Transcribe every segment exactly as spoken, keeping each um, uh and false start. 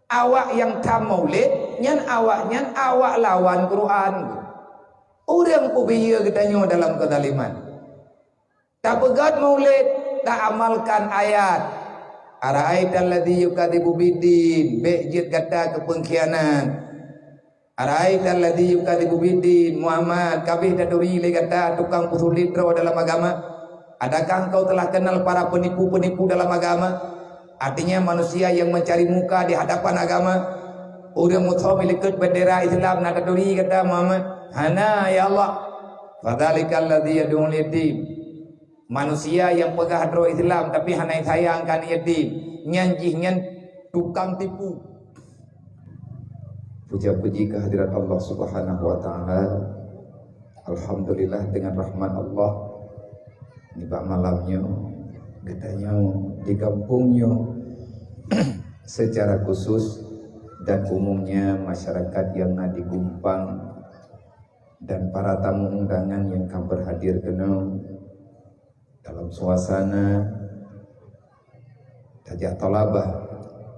Awak nyang tham maulid, nyan awak nyan awak lawan Quran. Ureuëng peubiyeu geutanyoe dalam keuzaliman. Tapeugét maulid, taamalkan ayat. "Ara'aital ladzi yukadzibu biddin," bék jeuet gata keu peungkhianat. "Ara'aital ladzi yukadzibu biddin," Muhammad, ka béh taturi lé gata tukang peusulet droe dalam agama. Adakah engkau telah kenal para penipu-penipu dalam agama? Artinya manusia yang mencari muka di hadapan agama. Ureuëng meuthom likot bendera Islam na taturi gata Muhammad? Hana, ya Allah. "Fadzalikal ladzi yad'ul yatim." Manusia nyang peugah droe Islam tapi hana sayang keu aneuk yatim, nyan jih nyan tukang tipu. Puja-puji kehadirat Allah Subhanahu wa Taala. Alhamdulillah, dengan rahmat Allah, nibak malam nyoe geutanyoe di kampung nyoe secara khusus dan umumnya masyarakat yang na di Gumpang dan para tamu undangan yang ka berhadir keunoe dalam suasana tajak thalabah,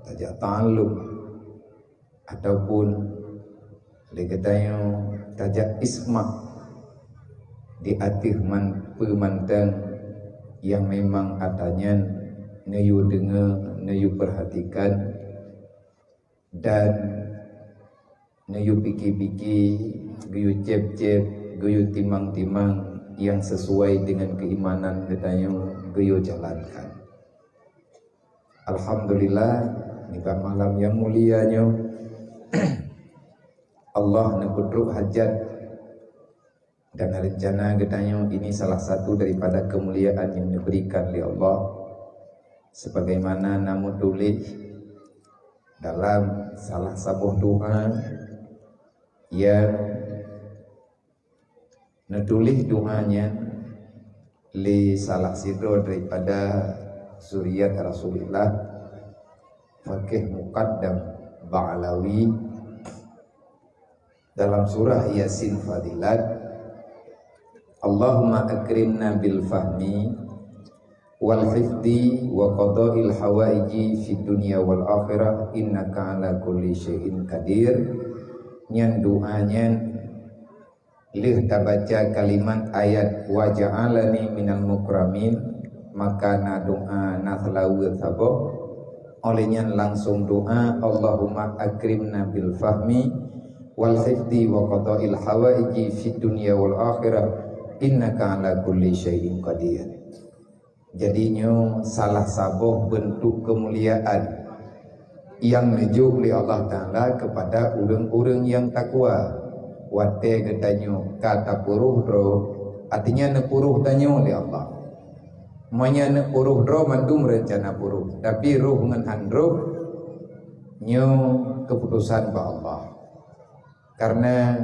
tajak ta'allum, ataupun lé geutanyoe tajak isma' di ateueh man-, peue mantong nyang memang atra nyan neuyue deungoe, neuyue peurhatikan, dan neuyue pike-pike, geuyue cep-cep, geuyue timang-timang nyang sesuai dengan keimanan geutanyoe geuyue jalankan. Alhamdulillah, nibak malam nyang mulia nyoe, Allah neupeutrok hajat dan rencana geutanyoe. Ini salah satu daripada kemuliaan yang diberikan oleh Allah. Sebagaimana na meutuléh dalam salah saboh doa yang neutuléh doa nyan lé salah sidroe daripada zuriat Rasulullah, Faqih Muqaddam Ba'lawi, dalam surah Yasin Fadilat, "Allahumma akrimna bil fahmi wal hifdi wa qada'il hawaiji fid dunya wal akhirah innaka ala kulli syai'in qadir." Nyan doa nyan lheueh tabaca kalimat ayat "Wa ja'alani minal mukramin", maka na doa na seulaweuet saboh. Oleh nyan langsung doa, "Allahumma akrimna bil fahmi wal hifdi wa qada'il hawaiji fid dunya wal akhirah innaka ala kulli syai'in qadir." Jadi nyoe salah saboh beuntuk keumuliaan nyang neujok lé Allah Taala keupada ureuëng-ureuëng nyang takwa. Watée geutanyoe ka tapeuroh droe, artinya neupeuroh tanyoe lé Allah. Meunyoe neupeuroh droe mandum reuncana peuroh, tapi roh ngon han roh nyoe keuputosan bak Allah. Karena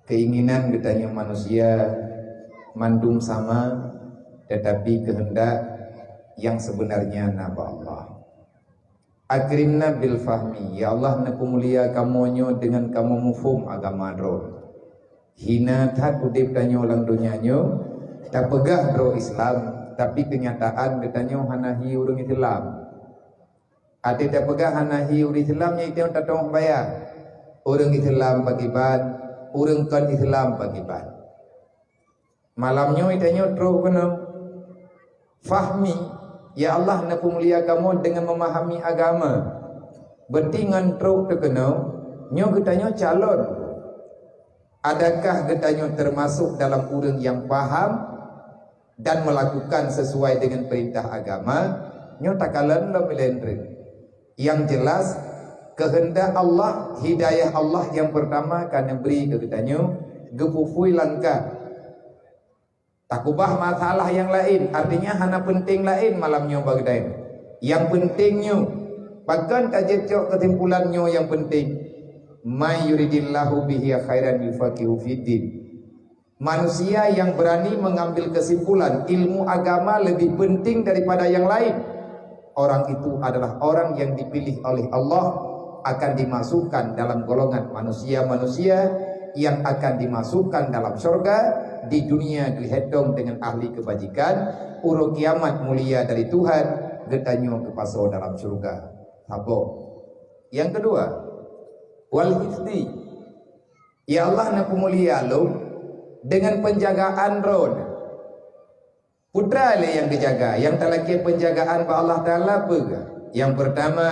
keinginan geutanyoe manusia mandum sama, tetapi keuheundak nyang sebenarnya na bak Allah. Akrimna bil fahmi, ya Allah, neupeumulia kamoe nyoe deungon kamoe muphom agama droe. Hina that udeb tanyoe lam donya nyoe, tapeugah droe Islam, tapi keunyataan geutanyoe hana hi ureuëng Islam. Até tapeugah hana hi ureuëng Islam, nyan itanyoe tatong baya. Ureuëng Islam pakriban, ureuëng kon Islam pakriban. Malam nyoe itanyoe trok keunoe. Fahmi, ya Allah, neupeumulia kamoe deungon memahami agama. Beuti ngon trok teuh keunoe, nyoe geutanyoe calon. Adakah geutanyoe teumasok dalam ureuëng nyang paham dan meulakukan sesuai deungon peurintah agama? Nyoe takalon lom ilée treun. Nyang jeulaih, keuheundak Allah, hidayah Allah nyang peurtama ka neubri keu geutanyoe, geupupui langkah. Takubah masalah nyang laén, artinya hana peunteng laén malam nyoe bak geutanyoe. Nyang peunteng nyoe, pakon ka jeuet cok keusimpulan nyoe nyang peunteng? "May yuridillahu bihi khairan yufaqihu fiddin." Manusia yang berani mengambil kesimpulan ilmu agama lebih penting daripada yang lain, orang itu adalah orang yang dipilih oleh Allah, akan dimasukkan dalam golongan manusia-manusia yang akan dimasukkan dalam syurga di dunia, geuhitong dengan ahli kebajikan, uroe kiamat mulia dari Tuhan, geutanyoe geupasoe dalam syurga. Saboh. Nyang keudua, wal hifdhi. Ya Allah, neupeumulia lôn deungon peunjagaan Droeneuh. Peue treuk lé nyang geujaga, nyang talakée peunjagaan bak Allah Taala peue? Nyang peurtama,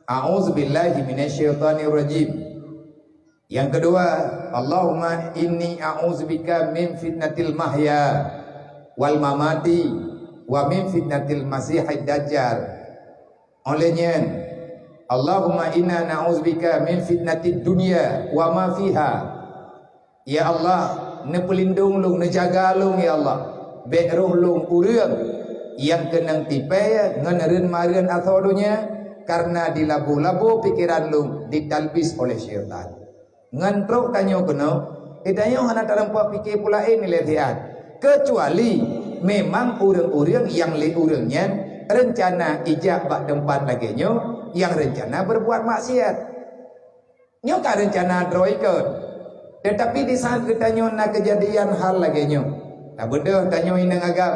a'udzubillahi minasyaitonirrajim. Nyang keudua, Allahumma inni a'udzubika min fitnatil mahya wal mamati wa min fitnatil masihid dajjal. Óh lheueh nyan, Allahumma inna na'udzubika min fitnatid dunya wa ma fiha. Ya Allah, neupeulindong lôn, neujaga lôn, ya Allah, bék roh lôn ureuëng nyang keunong tipée ngon reuen-mareuen asoe donya, kareuna dilabo-labo pikeran lôn, ditalbis oleh syaitan. Ngon trok tanyoe keunoe, eh, tanyoe hana tarumpok pike peue laén lé siat, keucuali memang ureuëng-ureuëng nyang lé ureuëng nyan reuncana ijak bak teumpat lagée nyoe, nyang reuncana beurbuat maksiat. Nyoe ka reuncana droe ikot. Teutapi di saát geutanyoe na keujadian hal lagée nyoe, tabeudôh tanyoe inong agam,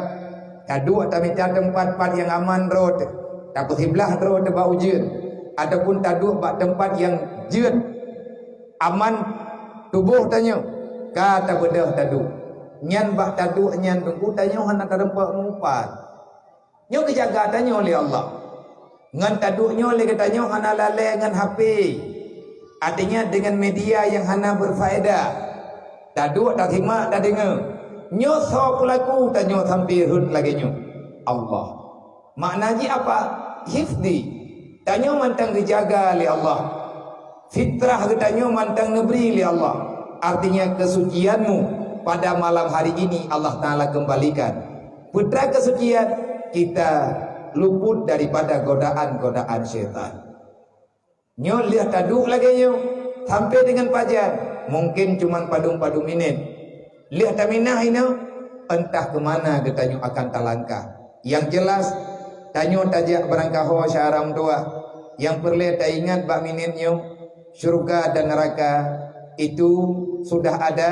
taduek tamita teumpat-pat nyang aman droe teuh, tapeusiblah droe teuh bak ujeuen, ataupun taduek bak teumpat nyang jeuet aman tuboh tanyoe, ka tabeudôh taduek. Nyan bak taduek nyan teungku tanyoe hana tarumpok meuupat. Nyoe geujaga tanyoe lé Allah. Ngon taduek nyoe lé geutanyoe hana lalée ngon H P. Artinya deungon media nyang hana beurfaedah. Taduek, tasimak, tadeungoe. Nyoe soe peulaku tanyoe sampoe rhot lagée nyoe? Allah. Makna jih apa? Hifdhi. Tanyoe mantong geujaga lé Allah. Fitrah geutanyoe mantong neubri lé Allah. Artinya kesucianmu pada malam hari ini Allah Taala kembalikan. Peue treuk keusucian, kita luput daripada godaan-godaan syaitan. Nyoe lheueh taduek lagée nyoe, sampoe deungon pajan, mungkin cuman padum-padum minét. Lheueh taminah inoe, entah keu mana geutanyoe akan talangkah. Nyang jeulaih, tanyoe tajak beurangkaho syedara meutuwah. Nyang peureulée taingat bak minét nyoe, syeuruga dan neuraka itu sudah ada,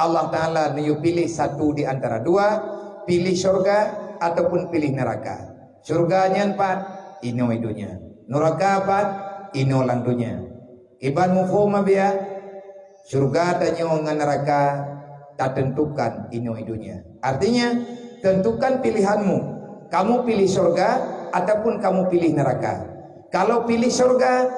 Allah Taala neuyue piléh satu di antara dua, piléh syeuruga ataupun piléh neuraka. Syeuruga nyan pat? Inoe donya. Neuraka pat? Inoe lam donya. Kiban muphom, Abiya? Syeuruga tanyoe ngon neuraka tateuntukan inoe donya. Artinya, tentukan pilihanmu. Kamu pilih syeuruga ataupun kamu pilih neuraka. Kalau pilih syeuruga,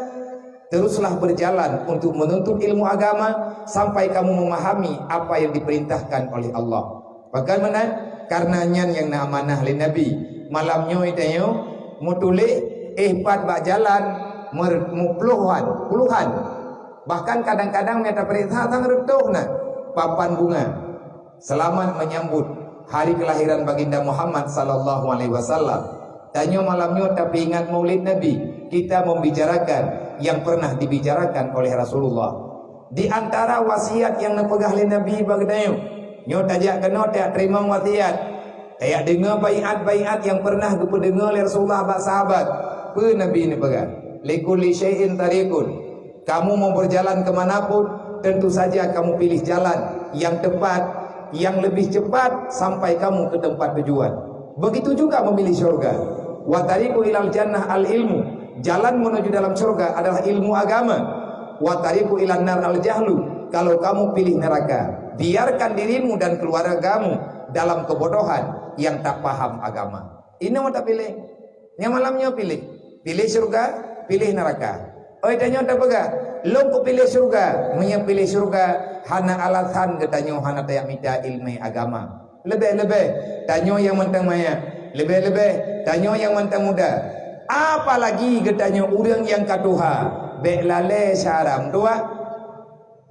teruslah berjalan untuk menuntut ilmu agama sampai kamu memahami apa yang diperintahkan oleh Allah. Pakon meunan? Karena nyan nyang na amanah lé Nabi. Malam nyoe tanyoe meutuléh, eh, pat bak jalan mer-, meuplohan, puluhan. Bahkan kadang-kadang meunyo tapareksa sang reutôh na papan bunga. Selamat menyambut hari kelahiran Baginda Muhammad sallallahu alaihi wasallam. Tanyoe malam nyoe tapeuingat Maulid Nabi, kita membicarakan yang pernah dibicarakan oleh Rasulullah. Di antara wasiat nyang neupeugah lé Nabi bak geutanyoe, nyoe tajak keunoe tajak teurimong wasiat, tajak deungoe baiat-baiat nyang pernah geupeudeungoe lé Rasulullah bak sahabat. Peue Nabi neupeugah? "Likulli syai'in tariqun." Kamu mau berjalan ke mana pun, tentu saja kamu pilih jalan yang tepat, yang lebih cepat sampai kamu ke tempat tujuan. Begitu juga memilih syurga. "Wa tariqu ilal jannah al ilmu." Jalan menuju dalam syurga adalah ilmu agama. "Wa tariqu ilan nar al jahlu." Kalau kamu pilih neraka, biarkan dirimu dan keluargamu dalam kebodohan yang tak paham agama. Inoe tapiléh. Nyang malam nyoe piléh. Piléh syeuruga, piléh neuraka. Oi, tanyoe tapeugah, "Lôn kupiléh syeuruga." Meunyoe piléh syeuruga, hana alasan geutanyoe hana tajak mita iéleumé agama. Leubeh-leubeh, tanyoe nyang mantong manyak. Leubeh-leubeh, tanyoe nyang mantong muda. Apalagi geutanyoe ureuëng nyang ka tuha. Bék lalée syedara meutuwah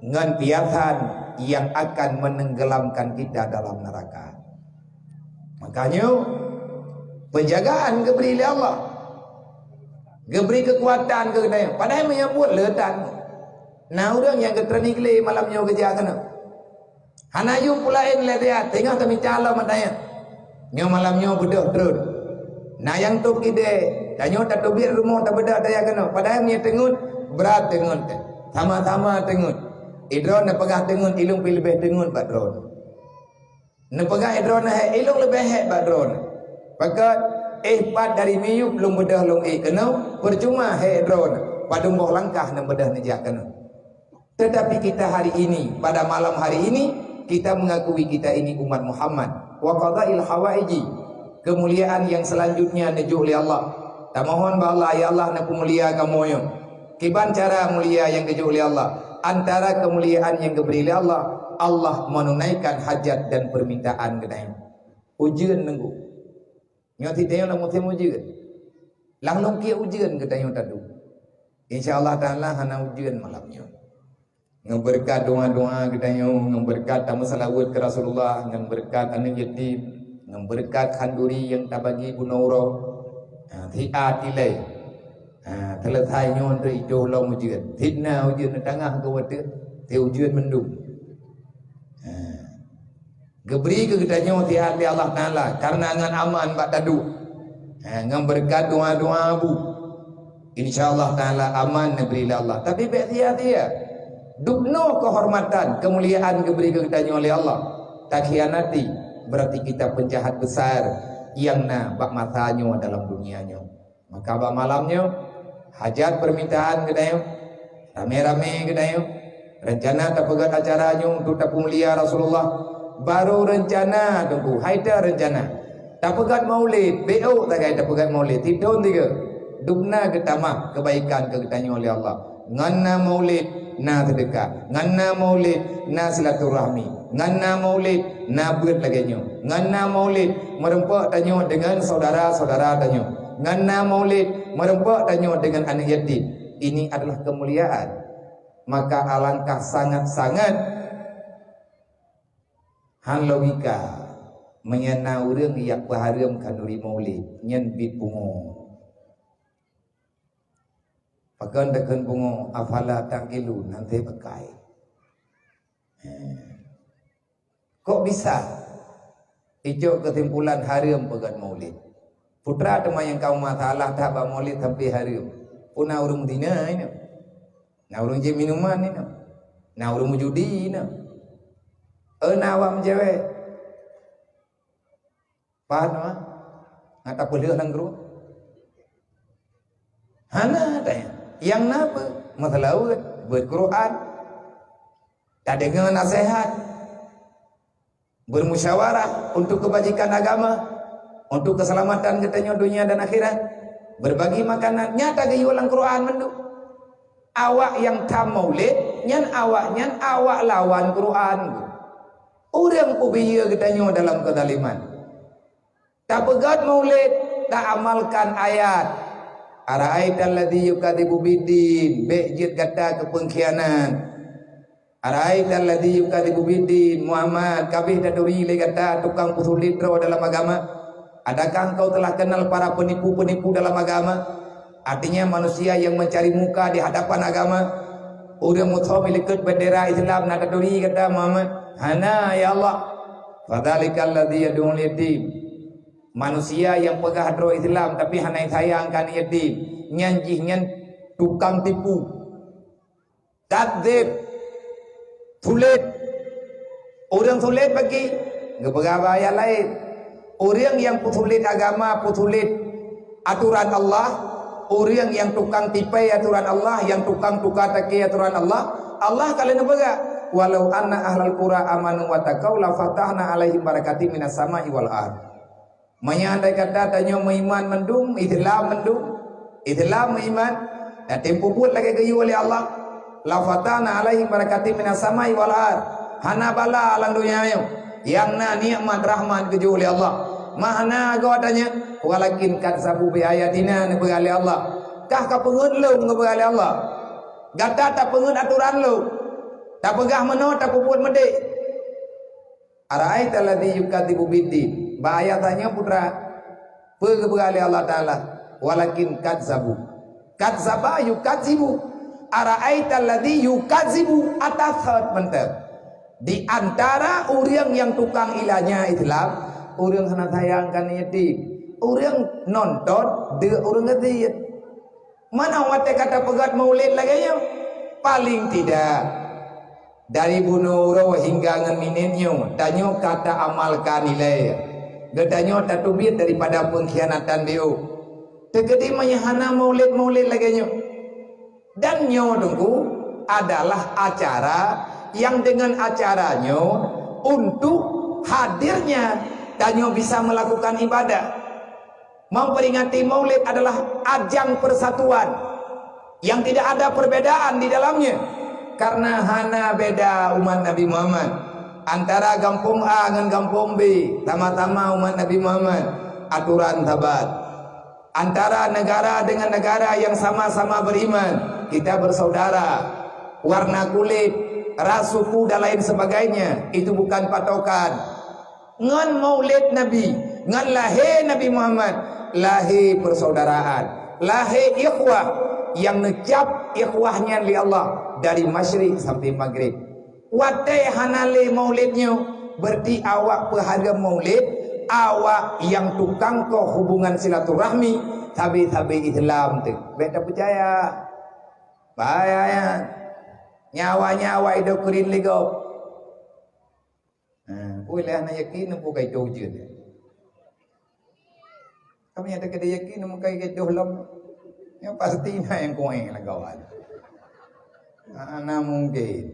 ngon piasan yang akan menenggelamkan kita dalam neraka. Makanya, penjagaan geubri lé Allah. Geubri keukuatan keu geutanyoe. Padahai meunyoe buet le tan. Na ureuëng nyang geutrön igle malam nyoe geujak keunoe. Hana yum peue laén lé dia, teungoh tamita lom mata nyan. Nyoe malam nyoe beudôh trön. Na nyang tôb idée, tanyoe tateubiet rumoh tabeudôh tajak keunoe. Padahai meunyoe teungeut, brat teungeut. Sama-sama teungeut. Idroe neupeugah teungeut, ilong pih leubeh teungeut bak droe. Neupeugah idroe neuhék, ilong leubeh hék bak droe. Pakon, eh, pat dari miyueb lôn beudôh lôn ék keunoe, peucuma hék droe. Padum boh langkah nyang beudôh neujak keunoe. Tetapi kita hari ini, pada malam hari ini, kita mengakui kita ini umat Muhammad. Wa qadail hawaiji, kemuliaan yang selanjutnya neujok lé Allah. Tamohon bak Allah, ya Allah, neupeumulia kamoe nyoe. Kiban cara mulia nyang geujok lé Allah? Antara kemuliaan nyang geubri lé Allah, Allah menunaikan hajat dan permintaan geutanyoe. Ujeuen neunggu. Nyoe sit tanyoe lam musém ujeuen. Lam lungkiek ujeuen geutanyoe taduek. Insya Allah Taala hana ujeuen malam nyoe. Ngon beureukat doa-doa geutanyoe, ngon beureukat tameuseulaweuet keu Rasulullah, ngon beureukat aneuk yatim, ngon beureukat khanduri nyang tabagi bunoe uroe. Ha, siat ilée. Ha, seuleusai nyoe teuk idoh lom ujeuen. Sit na ujeuen, tangah keu watée, sit ujeuen mendung. Ha. Geubri keu geutanyoe siat lé Allah Taala kareuna ngon aman bak taduek. Ha, ngon beureukat doa-doa bu. Insya Allah Taala aman neubri lé Allah. Tapi bék sia-sia. Dubnoe keuhormatan, keumuliaan geubri keu geutanyoe lé Allah, takhianati, berarti kita penjahat besar nyang na bak masa nyoe dalam dunia nyoe. Maka bak malam nyoe, hajat permintaan geutanyoe, ramé-ramé geutanyoe, rencana tapeugét acara nyoe untuk tapeumulia Rasulullah. Baru rencana teungku, hai ta rencana. Tapeugét maulid, bék sagai tapeugét maulid, sit thon tiga. Dubna geutamah keubaikan keu geutanyoe lé Allah. Ngon na maulid, na seudeukah. Ngon na maulid, na silaturahmi. Ngon na maulid, na beuet lagée nyoe. Ngon na maulid, meureumpok tanyoe deungon syedara-syedara tanyoe. Ngon na maulid, meureumpok tanyoe deungon aneuk yatim. Ini adalah keumuliaan. Maka alangkah sangat-sangat han logika meunyoe na ureuëng nyang peuhareuem khanduri maulid, nyan biet pungo. Pakon takheun pungo, afala ta'qilun, han sép akai. Heh. Kok bisa icok keusimpulan hareuem peugét maulid? Putra teuma nyang ka masalah that bak maulid sampai hareuem. Peue na ureuëng zina inoe? Na ureuëng jieb minuman inoe? Na ureuëng meujudi inoe? Eu na awak meucewek? Pahat na? Ngat tapeuleueh lam grup? Hana tanya. Nyang na peue? Meuseulaweuet, beuet Quran, tadeungoe naseuhat, bermusyawarah untuk kebajikan agama, untuk keselamatan geutanyoe dunia dan akhirat, berbagi makanan, nyata geuyue lam Quran mandum. Awak nyang tham maulid, nyan awak nyan awak lawan Quran. Ureuëng peubiyeu geutanyoe dalam keuzaliman. Tapeugét maulid, taamalkan ayat. Ara'aital ladzi yukadzibu biddin, bék jeuet gata keu peungkhianat. Ara'aital ladzi yukadzibu biddin, Muhammad, ka béh taturi lé gata tukang peusulet droe dalam agama? Adakah engkau telah kenal para penipu-penipu dalam agama? Artinya manusia yang mencari muka di hadapan agama. Ureuëng musoh meulikot bendera Islam na taturi gata, Muhammad? Hana, ya Allah. Fadzalikal ladzi yad'ul yatim. Manusia nyang peugah droe Islam tapi hana sayang keu aneuk yatim, nyan jih nyan tukang tipu. Kadzib. Sulet. Ureuëng sulet bagi, geupeugah bak ayat laén. Ureuëng nyang peusulet agama, peusulet atoran Allah, ureuëng nyang tukang tipée atoran Allah, nyang tukang tuka-takée atoran Allah, Allah ka lheueh neupeugah, "Walau anna ahlal qura amanu wattaqau lafatahna 'alaihim barakatim minas sama'i wal ardh." Meunyoe andai kata tanyoe meuiman mandum, Islam mandum, Islam meuiman, dan tempo buet lagée geuyue lé Allah, "Lafatahna 'alaihim barakatim minas sama'i wal ardh." Hana bala lam donya nyoe, nyang na nikmat rahmat geujok lé Allah. Mahna goe tanyoe, "Walakin kadzabu bi ayatina," neupeugah lé Allah. Kah ka peungeut lôn neupeugah lé Allah. Gata tapeungeut atoran lôn. Tapeugah meunoe, tapeubuet meudeh. Ara'aital ladzi yukadzibu biddin. Bak ayat tanyoe putra, peue geupeugah lé Allah Taala? Walakin kadzabu. Kadzaba yukadzibu. Ara'aital ladzi yukadzibu, atasot mantap. Di antara ureuëng nyang tukang ilanya Islam, ureuëng hana sayang keu aneuk yatim. Ureuëng nonton deuk ureuëng geuziet. Mana watée ka tapeugét maulid lagée nyoe? Paling tidak, dari bunoe uroe hingga ngon minét nyoe, tanyoe ka taamalkan ilée. Geutanyoe tateubiet daripada peungkhianatan biôh. Teukeudi meunyoe hana maulid-maulid lagée nyoe, Dan nyoe Teungku adalah acara yang dengan acara nyoe untuk hadirnya tanyoe bisa melakukan ibadah. Memperingati Maulid adalah ajang persatuan yang tidak ada perbedaan di dalamnya, karena hana beda umat Nabi Muhammad. Antara gampông A ngon gampông B, sama-sama umat Nabi Muhammad, aturan sabat. Antara negara dengan negara yang sama-sama beriman, kita bersaudara. Warna kulit, ras suku dan lain sebagainya, itu bukan patokan. Ngon Maulid Nabi, ngon lahé Nabi Muhammad, lahé persaudaraan, lahé ikhwah nyang neucab ikhwah nyan lé Allah dari masyrik sampai maghrib. Watée hana lé Maulid nyoe, berarti awak peuhareuem Maulid, awak nyang tukang koh hubungan silaturahmi sabe-sabe Islam teuh. Bék tapeucaya. Bahaya nyan. Nyawa-nyawa idok kurin lé gob. Ha, peue lé hana yakin, peue ka itoh ujeuen. Kamu nyang teuka yakin, meukai ka itoh lom. Nyang pasti na nyang kuéh lam kawan. Ha, na mungkin.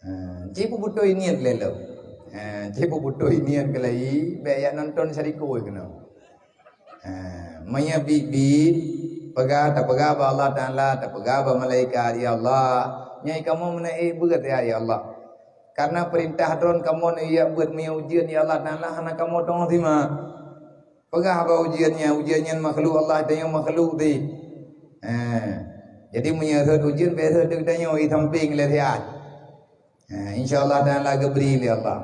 Ha, ci peubeutôi niet lé lom. Ha, ci peubeutôi niet keulai, bék yak nonton syariko keunoe. Ha, meunyoe biet-biet, peugah, tapeugah bak Allah Taala, tapeugah bak malaikat, "Ya Allah, nyoe kamoe meunan ék beuet ya, ya Allah. Karena peurintah droen kamoe nyoe jak beuet meunyoe ujeuen, ya Allah Taala, hana kamoe tong simak." Peugah bak ujeuen nyan, ujeuen nyan makhluk Allah, tanyoe makhluk teuh. Ha, jadi meunyoe rhot ujeuen, bék rhot di tanyoe, di sampéng lé siat. Ha, insya Allah Taala geubri lé Allah.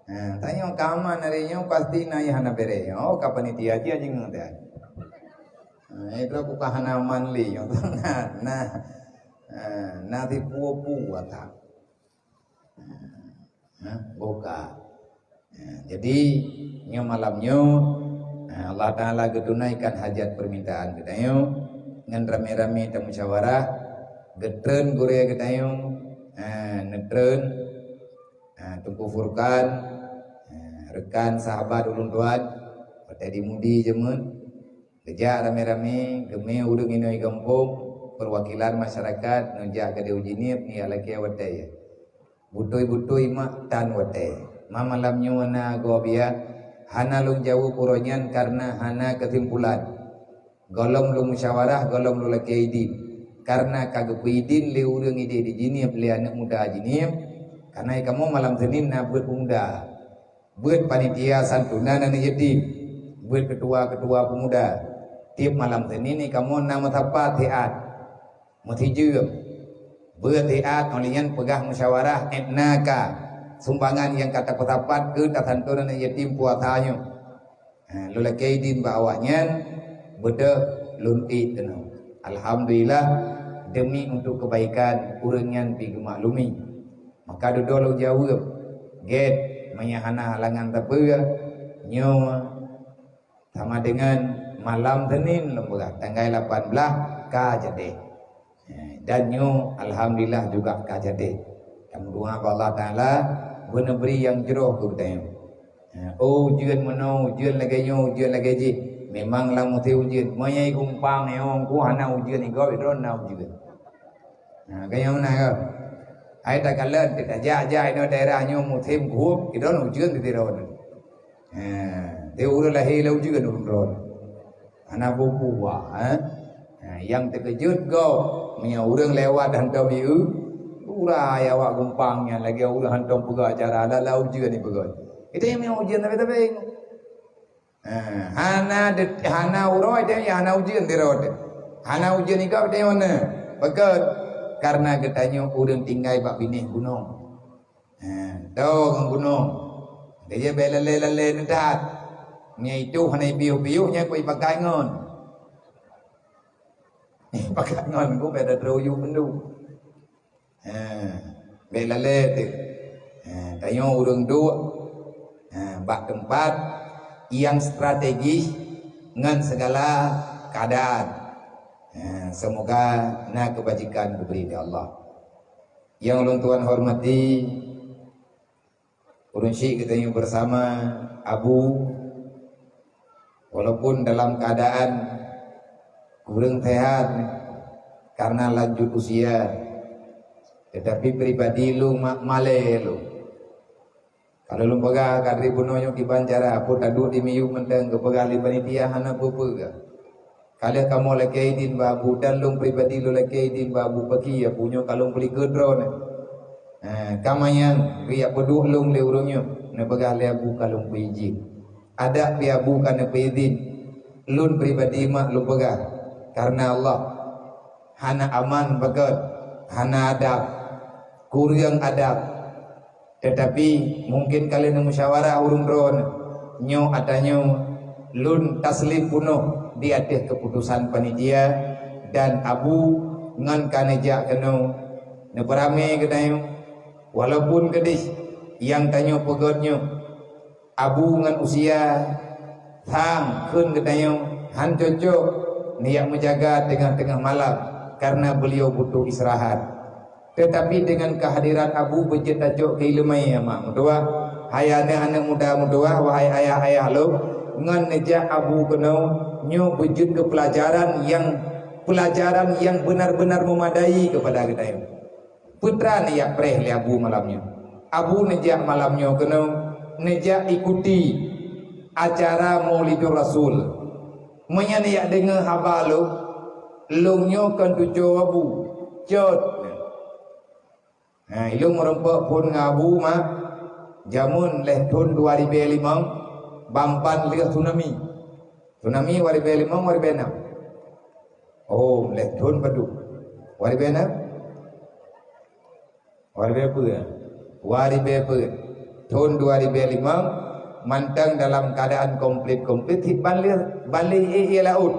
Ha, tanyoe ka aman hari nyoe, pasti na nyang hana béré. Oh, ka panitia jih jingeuk dah. Ha, itu aku ka hana aman lé nyoe. Nah, nah. Ha, na tipu-tipu ata. Ha, buka. Ha, jadi nyoe malam nyoe, ha, Allah Taala geutunaikan hajat permintaan geutanyoe ngon ramé-ramé tamusyawarah, geutreun gurée geutanyoe, ha, neutreun, ha, Teungku Furqan, ha, rekan sahabat ulôn tuan, watée di Mudi jeumeun, geujak ramé-ramé, geumé ureuëng inong gampông, perwakilan masyarakat, neujak keudéh u Jeunieb, neujak lakée watée. Beutôi-beutôi mak tan watée. Ma malam nyoe na gob ya, hana lôn jaweueb uroe nyan kareuna hana keusimpulan. Gohlom lôn musyawarah, gohlom lôn lakée idin. Kareuna ka geupeu idin lé ureuëng idéh di Jeunieb, lé aneuëk muda Jeunieb, kareuna kamoe malam Senin na beuet peumuda. Beuet panitia santunan aneuëk yatim. Beuet keutua-keutua peumuda. Tieb malam Senin kamoe na meusapat siat. Meusijeuem. Beuet siat, óh lheueh nyan peugah musyawarah, étna ka sumbangan nyang ka tapeusapat keu tasanton aneuëk yatim puasa nyoe. Ha, lôn lakée idin bak awaknyan, beudôh lôn ék keunoe. Alhamdulillah, demi untuk kebaikan ureuëng nyan pih geumaklumi. Maka dudoe lôn jaweueb, gét, meunyo hana halangan sapeue, nyoe sama dengan malam Senin lôn peugah, tanggai lapan belas ka jadi. Eh, dan nyoe alhamdulillah juga ka jadi. Tameudoa bak Allah Taala beuneubri nyang jroh keu geutanyoe. Eh, oh, ujeuen meunoe, ujeuen lagée nyoe, ujeuen lagée jih. Memang lam musim ujeuen. Meunyo gumpang nyoe, ku hana ujeuen igob, droe na ujeuen. Ha, ka nyang meunan ka. Hai takalon, tajak-jak inoe daerah nyoe musim keuhop, kidon ujeuen di sidroe. Ha, di ureuëng lahé lé ujeuen ureuëng droe. Hana bubuah, ha. Ha, nyang teukeujot gob, meunyoe ureuëng lewat hantom ieu, urai awak gumpang nyan lagée ureuëng hantom peugah acara, lala ujeuen ipeugah. Kita nyang ujeuen tapi-tapi. Ha, hana de-, hana uroe teuh, hana ujeuen di rot. Hana ujeuen igob teuh na. Pakon? Karena geutanyoe ureuëng tinggai bak binéh gunong. Ha, dong gunong. Dia je bela lé-lé neudat. Nya itu hana piôh-piôh nya kui pakai ngon. Pakai ngon ku beda teruyu bendu. Ha, bék lalé teuh. Ha, tanyoe ureuëng duek, ha, bak teumpat nyang strategis ngon segala keadaan. Ha, semoga na keubajikan geubri lé Allah. Nyang ulôn tuan hormati, ureuëng syik geutanyoe bersama Abu, walaupun dalam keadaan kurang sehat, karena lanjut usia. Tetapi pribadi lôn ma-, malée lôn. Kalau lôn peugah kadri bunoe nyoe kiban cara, peue taduek di miyueb mantong geupeugah lé panitia hana peue-peue gah. Ka lheueh kamoe lakée idin bak Abu, dan lôn pribadi lôn lakée idin bak Abu, pakri Abu nyoe ka lôn peulikot droeneuh. Ha, ka manyang, riyak peuduek lôn lé ureuëng nyoe, neupeugah lé Abu ka lôn peuidin. Adak pih Abu ka neupeuidin. Lôn pribadi mak lôn peugah, karena Allah. Hana aman beugét, hana adab, kureueng adab. Tetapi mungkin ka lheueh neumusyawarah ureuëng droeneuh, nyoe ata nyoe lôn taslim peunoh di ateueh keuputosan panitia dan Abu ngon ka neujak keunoe neupeuramé geutanyoe. Walaupun keudeh nyang tanyoe peugét nyoe Abu ngon usia, sang kheun geutanyoe han cocok neujak meujaga teungoh-teungoh malam, karena beliau butuh istirahat. Tetapi dengan kehadiran Abu beujeuet tacok keu ileumèe, mak meutuwah, hai aneuk-aneuk muda meutuwah, wahai ayah-ayah lôn, ngon neujak Abu keunoe nyoe beujeuet keu peulajaran nyang, peulajaran nyang beunar-beunar meumadai keupada geutanyoe. Peue teuma neujak preh lé Abu malam nyoe? Abu neujak malam nyoe keunoe neujak ikuti acara Maulidur Rasul. Meunyoe neujak deungoe haba lôn, lôn nyoe kon tuco Abu, cot. Ha, ilôn meurumpok phôn ngon Abu mak, jameun lhèe thôn dua ribèe limong, ban-ban lheueh tsunami. Tsunami dua ribèe limong, dua ribèe enam. Oh, lhèe thôn padum. Dua ribèe enam? Dua ribèe peuet. Dua ribèe peuet. Thôn dua ribèe limong, mantong dalam keuadaan komplit-komplit, cit ban lheueh, ban lheueh ié-ié laôt.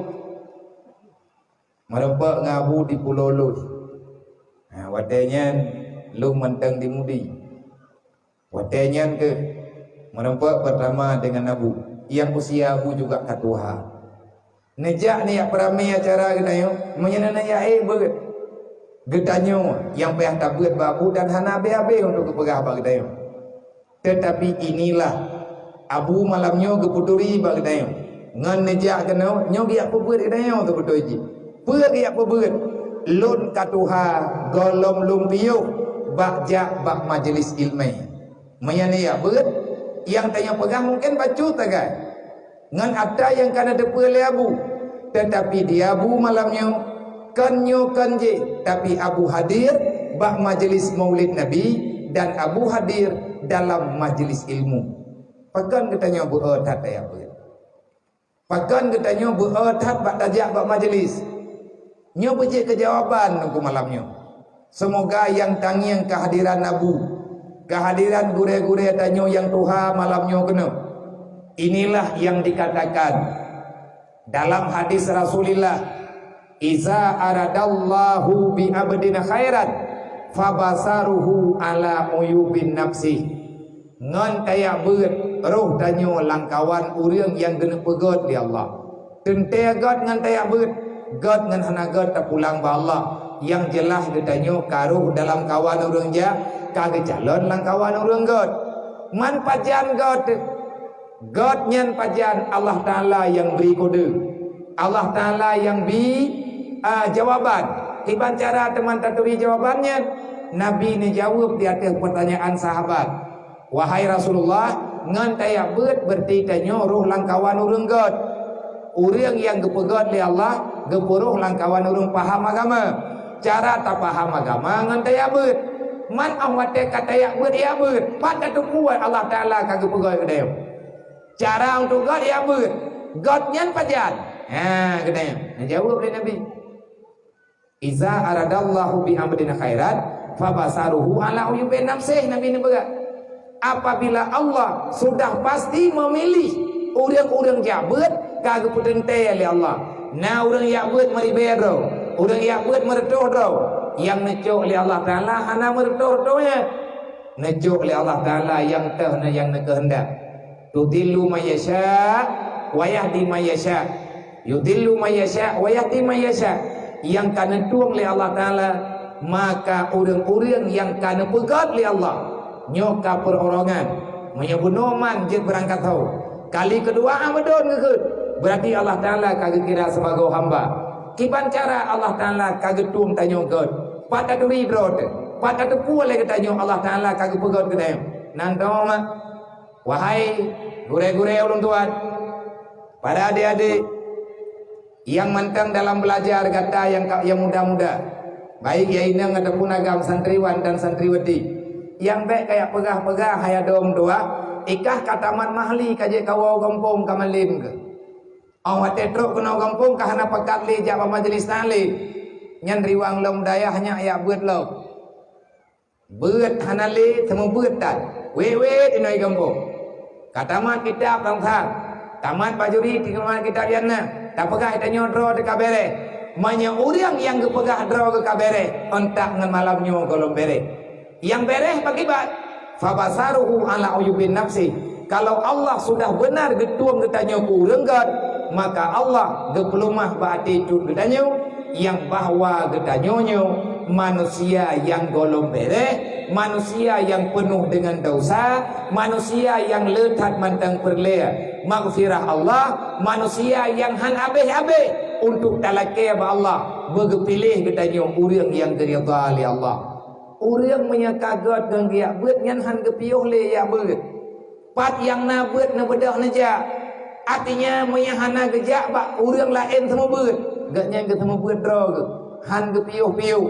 Meurumpok ngon Abu di Pulo Lôh. Ha, watèe nyan lôn mantong di Mudi. Watèe nyan keuh meurumpok peurtama deungon Abu, nyang usia Abu juga ka tuha. Neujak neujak peuramé acara geutanyoe, meunyoe na neujak éh beuet. Geutanyoe nyang payah tabeuet bak Abu dan hana habéh-habéh untuk geupeugah bak geutanyoe. Teutapi inilah Abu malam nyoe geupeuturi bak geutanyoe. Ngon neujak keunoe, nyoe geujak peubeuet geutanyoe teubeutôi jih. Peue geujak peubeuet? Lôn ka tuha gohlom lôn piôh bak jak bak majeulis ileumèe. Meunyoe neujak beuet, nyang tanyoe peugah mungken bacut sagai ngon atra nyang ka neuteupeue lé Abu. Teutapi di Abu malam nyoe, kon nyoe kon jéh, tapi Abu hadir bak majeulis Maulid Nabi dan Abu hadir dalam majeulis ilmu. Pakon geutanyoe beu-e that tajak beuet? Pakon geutanyoe beu-e that bak tajak bak majeulis? Nyoe beujeuet keu jawaban Teungku malam nyoe. Seumoga nyang tangieng keuhadiran Abu, keuhadiran gurèe-gurèe tanyoe nyang tuha malam nyoe keunoe. Inilah yang dikatakan dalam hadis Rasulullah, "Iza aradallahu bi abdin khairan, fabasaruhu ala uyubin nafsih." Ngon tajak beuet, roh tanyoe lam kawan ureueng nyang geuneuk peugét lé Allah. Teuntèe gét ngon tajak beuet, gét ngon hana gét tapulang bak Allah. Nyang jeulaih geutanyoe ka roh dalam kawan ureueng jak, ka geucalon lam kawan ureueng gét. Man pajan gét? Gét nyan pajan Allah Taala nyang bri kode. Allah Taala nyang bri, a, jawaban. Kiban cara teuma taturi jawaban nyan? Nabi neujaweueb di ateueh peurtanyaan sahabat. Wahai Rasulullah, ngon tajak beuet beureuti tanyoe roh lam kawan ureueng gét. Ureueng nyang geupeugét lé Allah geupeuroh lam kawan ureueng paham agama. Cara tapaham agama ngon tajak beuet. Man 'oh watèe ka tajak beuet, jak beuet, pat tateupeue Allah Taala ka geupeugét keu tanyoe. Cara untuk gét jak beuet. Gét nyan pajan? Ha, keu tanyoe. Neujaweueb lé Nabi. "Iza aradallahu bi abdin khairan, fabasaruhu ala uyubin nafsih," Nabi neupeugah. Apabila Allah sudah pasti memilih ureueng-ureueng jak beuet, ka geupeuteuntèe lé Allah. Na ureueng jak beuet meuribèe droe, ureueng jak beuet meureutôh droe. Nyang neucok lé Allah Taala hana meureutôh-reutôh nyan. Neucok lé Allah Taala nyang teuh na nyang neukeuheundak. Tudillu may yasya, wa yahdi may yasya. Yudillu may yasya, wa yahdi may yasya. Nyang ka neutueng lé Allah Taala, maka ureueng-ureueng nyang ka neupeugét lé Allah, nyoe ka peurorangan. Meunyoe bunoe man jeuet beurangkat ho, kali keudua Amadon geukheun, beurati Allah Taala ka geukira sibagoe hamba. Kiban cara Allah Taala ka geutueng tanyoe göt? Pat taturi droe teuh? Pat tateupeue lé geutanyoe Allah Taala ka geupeugöt geutanyoe? Nan toh mak, wahai gurée-gurée ulôn tuan, para adék-adék nyang mantong dalam beulajar, gata nyang ka, nyang muda-muda, baik nyang inong ataupun agam, santriwan dan santriwati, nyang bék kajak peugah-peugah hai adom dua, ikah ka tamat mahli ka jeuet kawoe gampông ka malém keuh. Óh watée trok keunoe gampông ka hana pakat lé jak bak majelis taklim. Nyan riwang lom dayah nyak yak beuet lom. Beuet hana lé, seumeubeuet tan. Wét-wét inoe gampông. Ka tamat kitab lam that. Tamat bajuri, tamat kitab nyang na. Tapeugah tanyoe droe teuh ka béréh. Meunyoe ureuëng nyang geupeugah droe geuh ka béréh, ôntak ngon malam nyoe gohlom béréh. Nyang béréh pakriban? Fabasaruhu ala uyubin nafsi. Kalau Allah sudah benar geutueng geutanyoe keu ureuëng göt, maka Allah geupeuleumah bak até cut geutanyoe, nyang bahwa geutanyoe nyoe manusia nyang gohlom béréh, manusia nyang peunoh deungon desya, manusia nyang le that mantong peureulée maghfirah Allah, manusia nyang hán habéh-habéh untuk talakée bak Allah, beugeupiléh geutanyoe ureuëng nyang geuridha lé Allah. Ureuëng meunyoe ka göt ngon geujak beuet, nyan hán geupiôh lé jak beuet. Pat nyang na beuet neubeudôh neujak. Artinya, meunyoe hana geujak bak ureuëng laén seumeubeuet, gobnyan geuseumeubeuet droe geuh, hán geupiôh-piôh.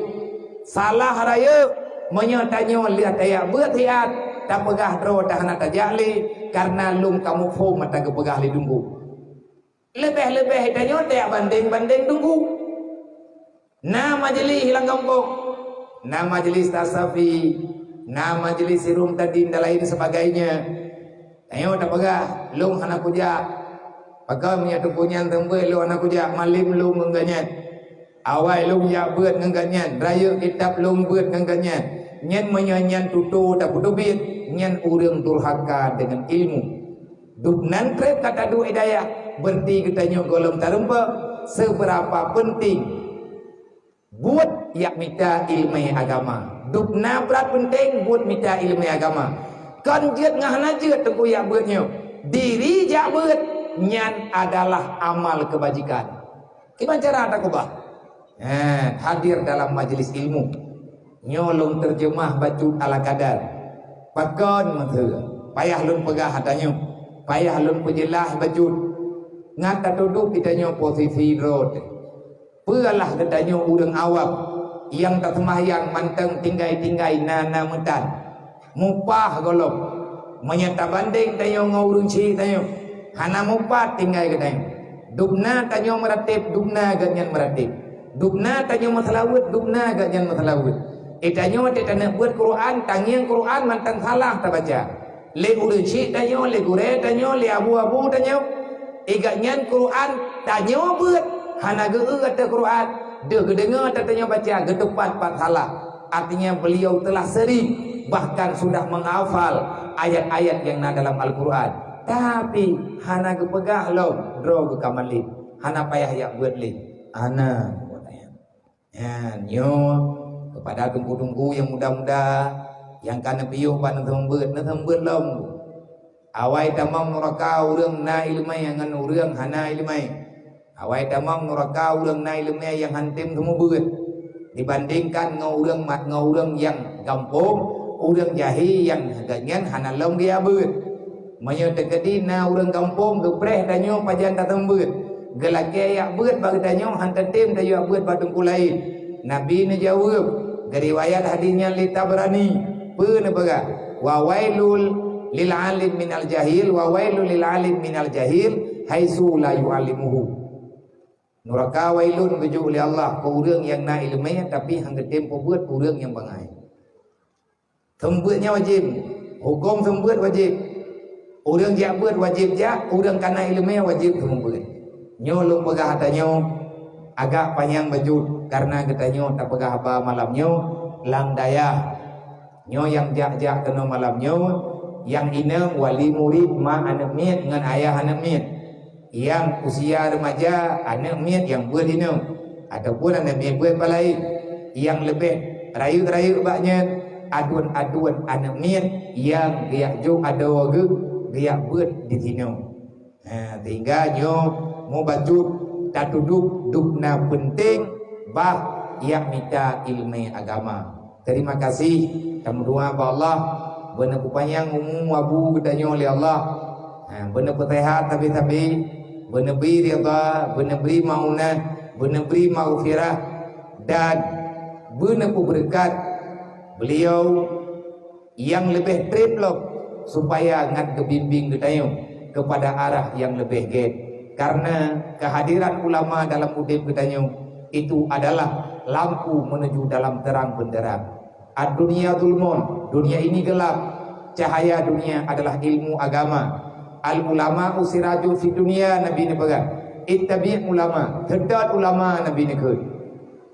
Salah rayeuk meunyoe tanyoe lheueh tajak beuet siat, tapeugah droe teuh hana tajak lé, kareuna lôn ka muphom mata geupeugah lé Teungku. Leubeh-leubeh tanyoe tajak bandeng-bandeng Teungku. Na majelis lam gampông, na majelis tasafi, na majelis sirum tadin dan lain sebagainya. Tanyoe tapeugah, "Lôn hana kujak." Pakon meunyoe Teungku nyan seumeubeuet, "Lôn hana kujak, malém lôn ngon gobnyan. Awai lôn jak beuet ngon gobnyan, rayeuk kitab lôn beuet ngon gobnyan." Nyan meunyoe nyan tutoe tapeuteubiet, nyan ureuëng durhaka deungon ilmu. Dubnan treb ka taduek i dayah, beureuti geutanyoe gohlom tareumpok, seubeurapa peunténg buet jak mita iéleumé agama. Dubna brat peunténg buet mita iéleumé agama. Kon jeuet ngon hana jeuet Teungku jak beuet nyoe. Diri jak beuet, nyan adalah amal keubajikan. Kiban cara takeubah? Eh, hadir dalam majelis ilmu. Nyoe lôn teujeumah bacut ala kadar. Pakon meuteue? Payah lôn peugah ata nyoe. Payah lôn peujeulaih bacut. Ngat tatudok geutanyoe posisi droe teuh. Peue lah geutanyoe ureuëng awam nyang taseumahyang mantong tinggai-tinggai na-na meutan. Mupah gohlom. Meunyoe tabandeng tanyoe ngon ureuëng syik tanyoe, hana mupat tinggai geutanyoe. Dubna tanyoe meuratéb, dubna gobnyan meuratéb. Dubna tanyoe meuseulaweuet, dubna gobnyan meuseulaweuet. Eh, tanyoe teuh taneuk beuet Quran, tangieng Quran mantong salah tabaca. Lé ureuëng syik tanyoe, lé gurée tanyoe, lé abu-abu tanyoe. Eh, gobnyan Quran tanyoe beuet, hana geu-eu ateueh Quran. Deuh geudeungoe ata tanyoe baca, geutupat pat salah. Artinya, beliau telah sering, bahkan sudah menghafal ayat-ayat yang na dalam Al-Quran. Tapi, hana geupeugah lom, droe geuh ka malém. Hana payah jak beuet lé. Hana. Nyan, nyoe, keupada teungku-teungku nyang muda-muda, nyang ka neupiôh ban neuseumeubeuet, neuseumeubeuet lom. Awai tamong nuraka ureuëng na iéleumé ngon ureuëng hana iéleumé. Awai tamong nuraka ureuëng na iéleumé nyang hántom seumeubeuet, dibandingkan ngon ureuëng mat, ngon ureuëng nyang gampông, ureuëng jahé nyang gobnyan hana lom geujak beuet. Meunyoe teukeudi na ureuëng gampông geupreh tanyoe pajan taseumeubeuet, geulakée jak beuet bak geutanyoe, hán tatem tajak beuet bak teungku laén. Nabi neujaweueb, geuriwayat hadis nyan lé Tabrani, peue neupeugah, "Wa wailul lil alim minal jahil, wa wailul lil alim minal jahil, haitsu la yu'allimuhu." Nuraka wailun geujok lé Allah keu ureuëng nyang na iéleumé, tapi hán geutem peubeuet ureuëng nyang bangai. Seumeubeuet nyan wajéb. Hukôm seumeubeuet wajéb. Ureuëng jak beuet wajéb jak, ureuëng ka na iéleumé wajéb seumeubeuet. Nyoe lôn peugah ata nyoe agak panyang bacut, kareuna geutanyoe tapeugah haba malam nyoe lam dayah. Nyoe nyang jak-jak keunoe malam nyoe, nyang inong wali murit ma aneuëk miet ngon ayah aneuëk miet. Nyang usia remaja, aneuëk miet nyang beuet inong, ataupun aneuëk miet beuet bak laén. Nyang leubeh rayeuk-rayeuk bak nyan, aduen-aduen aneuëk miet nyang geujak jok adoe geuh, geujak beuet disinoe. Ha, sehingga nyoe mubacut tatudok dubna peunteng bah yak mita ileumèe agama. Terima kasih, tameudoa bak Allah beuneupanyang umu abu geutanyoe lé Allah. Ha, beuneupeusehat sabe-sabe, beuneubri ridha, beuneubri maunah, beuneubri maghfirah, dan beuneupeubeureukat beliau nyang leubeh treb lom, supaya ngat geubimbéng geutanyoe keupada arah nyang leubeh gét. Karena kehadiran ulama dalam udeb geutanyoe itu adalah lampu menuju dalam terang benderang. Ad-dunya zulmun, dunia ini gelap. Cahaya dunia adalah ilmu agama. Al-ulama'u sirajun fid dunya, Nabi neupeugah. Ittabi' ulama, seutôt ulama, Nabi neukheun.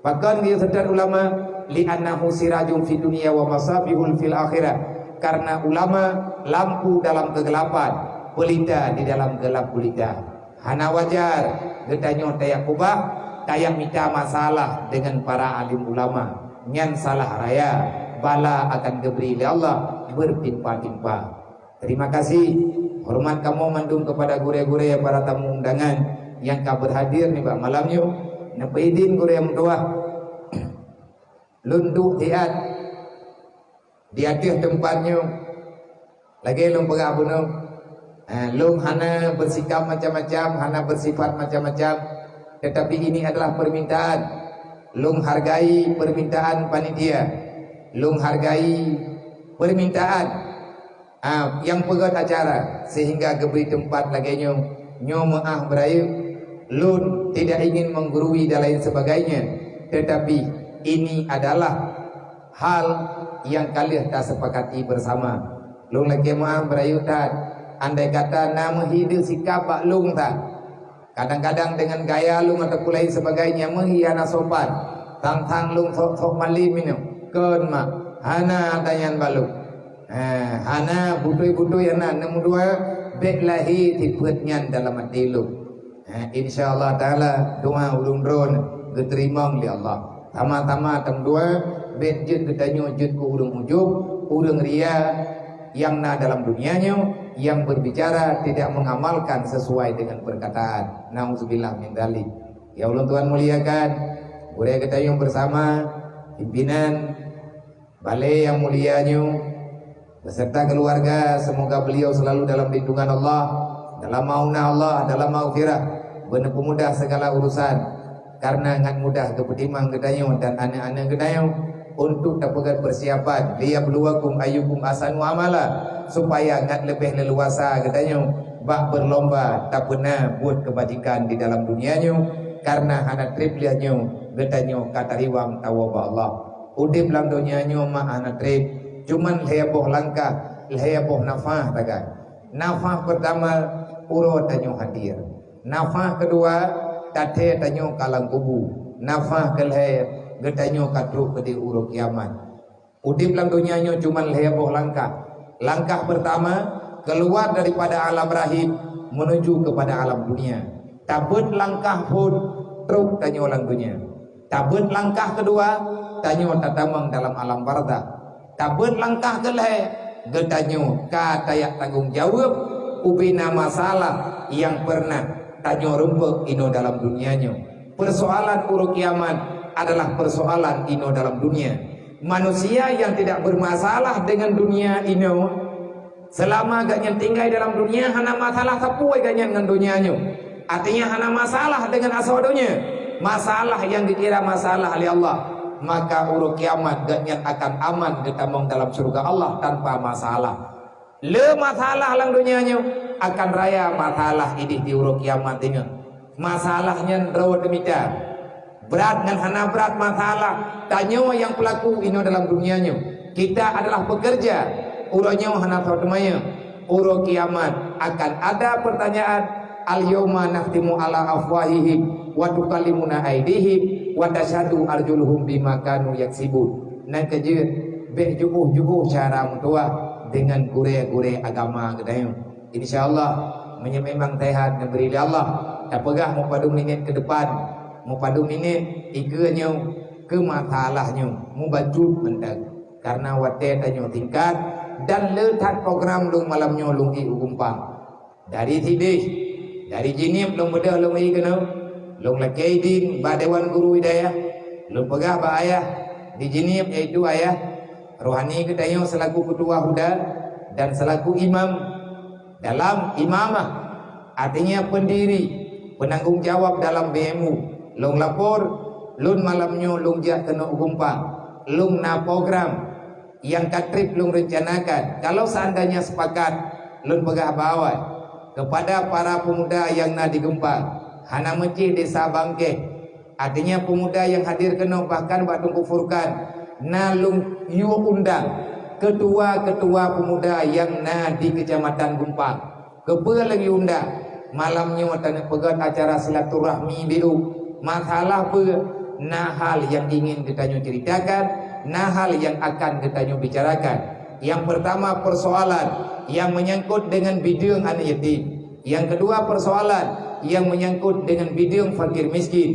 Pakon geuyue seutôt ulama? Li'annahu sirajun fid dunya wa masabihun fil akhirah. Karena ulama lampu dalam kegelapan, pelita di dalam gelap gulita. Hana wajar geutanyoe tayak kubah, tayak mita masalah dengan para alim ulama. Nyan salah raya, bala akan geubri lé Allah bertimpa-timpa. Terima kasih, hormat kamoe mandum kepada gurée-gurée, para tamu undangan nyang ka berhadir nibak malam nyoe. Neupeuidin gurée meutuah, lôn duek siat di ateueh teumpat nyoe. Lagée lôn peugah bunoe, eh, lôn hana bersikap macam-macam, hana bersifat macam-macam, tetapi ini adalah permintaan. Lôn hargai permintaan panitia. Lôn hargai permintaan ah, nyang peugét acara sehingga geubri teumpat lagée nyoe. Nyoe meuáh beurayeuk, lôn tidak ingin menggurui dan lain sebagainya, tetapi ini adalah hal nyang ka lheueh tasepakati bersama. Lôn lakée meuáh beurayeuk that, andai kata na meuhi deuh sikap bak lôn that, kadang-kadang dengan gaya lôn ataupun lain sebagainya meuhi hana sopan. Tang-tang lôn sok-sok malem inoe. Kon mak, hana ata nyan bak lôn. Ha, hana beutôi-beutôi hana, neumeudoa bék lahé sifeuet nyan dalam até lôn. Ha, insya Allah Taala doa ulôn droe geuteurimong lé Allah. Sama-sama tameudoa bék jeuet geutanyoe jeuet keu ureuëng ujub, ureuëng ria, nyang na dalam dunia nyoe, nyang berbicara tidak mengamalkan sesuai dengan perkataan. Nauzubillah min dzalik. Ya Allah Tuhan muliakan, gurée geutanyoe bersama pimpinan balé nyang mulia nyoe beserta keluarga, semoga beliau selalu dalam lindungan Allah, dalam maunah Allah, dalam maghfirah, beuneupumudah segala urusan. Karena ngat mudah geupeutimang geutanyoe dan aneuk-aneuk geutanyoe untuk tapeugét persiapan, "Liyabluwakum ayyukum ahsanu amala," supaya ngat leubeh leuluasa geutanyoe bak berlomba tapeuna buet keubajikan di dalam dunia nyoe, karena hana treb lheueh nyoe geutanyoe ka tariwang tawoe bak Allah. Udeb lam donya nyoe mak hana treb, cuman lhée boh langkah, lhée boh nafah tagai. Nafah peurtama, uroe tanyoe hadir. Nafah keudua, tathée tanyoe ka lam kubu. Nafah keulhée, geutanyoe ka trok keudeh uroe kiamat. Udeb lam donya nyoe cuman lhée boh langkah. Langkah peurtama, keuluwa daripada alam rahim meunuju keupada alam dunia. Tabeuet langkah phon trok tanyoe lam donya. Tabeuet langkah keudua, tanyoe tatamong dalam alam barzakh. Tabeuet langkah keulhée, geutanyoe ka tayak tanggong jaweueb ubena masalah nyang peureunah tanyoe rumpok inoe dalam dunia nyoe. Persoalan uroe kiamat adalah persoalan inoe dalam dunia. Manusia nyang tidak bermasalah dengan dunia inoe, selama gobnyan tinggai dalam dunia, hana masalah sapeue gobnyan ngon donya nyoe. Artinya, hana masalah dengan asoe donya. Masalah nyang geukira masalah lé Allah, maka uroe kiamat gobnyan akan aman geutamong dalam syeuruga Allah tanpa masalah. Le masalah lam donya nyoe, akan raya masalah ideh di uroe kiamat nyoe. Masalah nyan droe teumita. Brat ngon hana brat masalah, tanyoe nyang peulaku inoe dalam dunia nyoe. Kita adalah pekerja. Uroe nyoe hana soe teumanyong. Uroe kiamat akan ada pertanyaan, "Al-yauma nakhtimu ala afwahihim wa tukallimuna aidihim wa tasyhadu arjuluhum bima kanu yaksibun." Nyan keuh jeuet bék juboh-juboh cara meutuah dengan gurée-gurée agama geutanyoe. Insya Allah, meunyoe memang sehat neubri lé Allah, tapeugah meupadum minét keu depan, meupadum minét ikeue nyoe keu masalah nyoe, mubacut mantong. Karena watée tanyoe singkat dan le that program lôn malam nyoe lôn ék u Gumpang. Dari sideh, dari Jeunieb lôn beudôh lôn ék keunoe. Lôn lakée idin bak Dewan Guru Hidayah, lôn peugah bak ayah di Jeunieb, yaitu ayah rohani geutanyoe selaku keutua HUDA dan selaku imam dalam imamah, artinya pendiri, penanggung jawab dalam B M U. Lôn lapor, lôn malam nyoe lôn jak keunoe u Gumpang, lôn na program nyang ka trép lôn reuncanakan. Kalau seandainya sepakat, lôn peugah bak awai kepada para pemuda nyang na di Gumpang, hana meucih desa Bangkeh. Artinya pemuda nyang hadir keunoe bahkan bak Teungku Furqan na lôn yue undang ketua-ketua pemuda nyang na di Kecamatan Gumpang. Keupeue lôn yue undang? Malam nyoe taneuk peugét acara silaturahmi B U. Masalah peue? Na hal nyang ingin geutanyoe ceritakan, na hal nyang akan geutanyoe bicarakan. Nyang pertama, persoalan nyang menyangkut dengan bideueng aneuk yatim. Nyang keudua, persoalan nyang menyangkut dengan bideueng fakir miskin.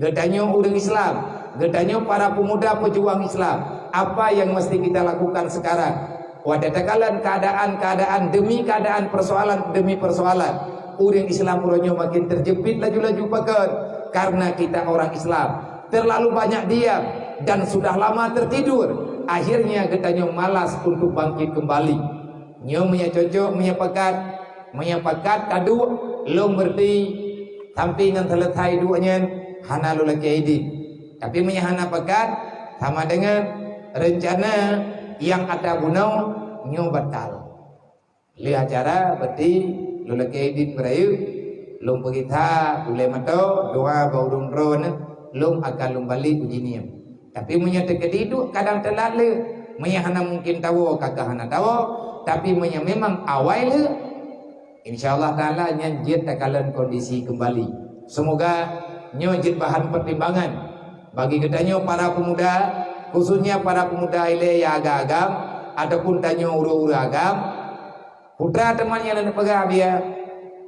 Geutanyoe ureuëng Islam, geutanyoe para pemuda pejuang Islam, apa nyang mesti kita lakukan sekarang? Watée takalon keadaan-keadaan demi keadaan, persoalan demi persoalan, ureuëng Islam uroe nyoe makin terjepit laju-laju. Pakon? Karena kita orang Islam terlalu banyak diam dan sudah lama tertidur. Akhirnya geutanyoe malas untuk bangkit kembali. Nyoe meunyoe cocok, meunyoe pakat, meunyoe pakat ka duek, lôn berhenti sampai ngon selesai duek nyan, hana lôn lakée idin. Tapi meunyoe hana pakat, sama dengan rencana nyang ata bunoe nyoe batal. Lheueh acara, berarti lôn lakée idin beurayeuk, lôn peugisa ulée mata, doa bak ureuëng droeneuh, lôn akan lôn balek u Jeunieb. Tapi meunyoe teukeudi duek kadang teulat le, meunyoe hana mungkin tawoe, ka keuh hana tawoe, tapi meunyoe memang awai le, insya Allah Taala nyan jeuet takalon kondisi kembali. Semoga nyoe jeuet bahan pertimbangan bagi geutanyoe para pemuda, khususnya para pemuda ilée nyang agam-agam ataupun tanyoe ureuëng-ureuëng agam. Putra teuma nyang lôn peugah biya,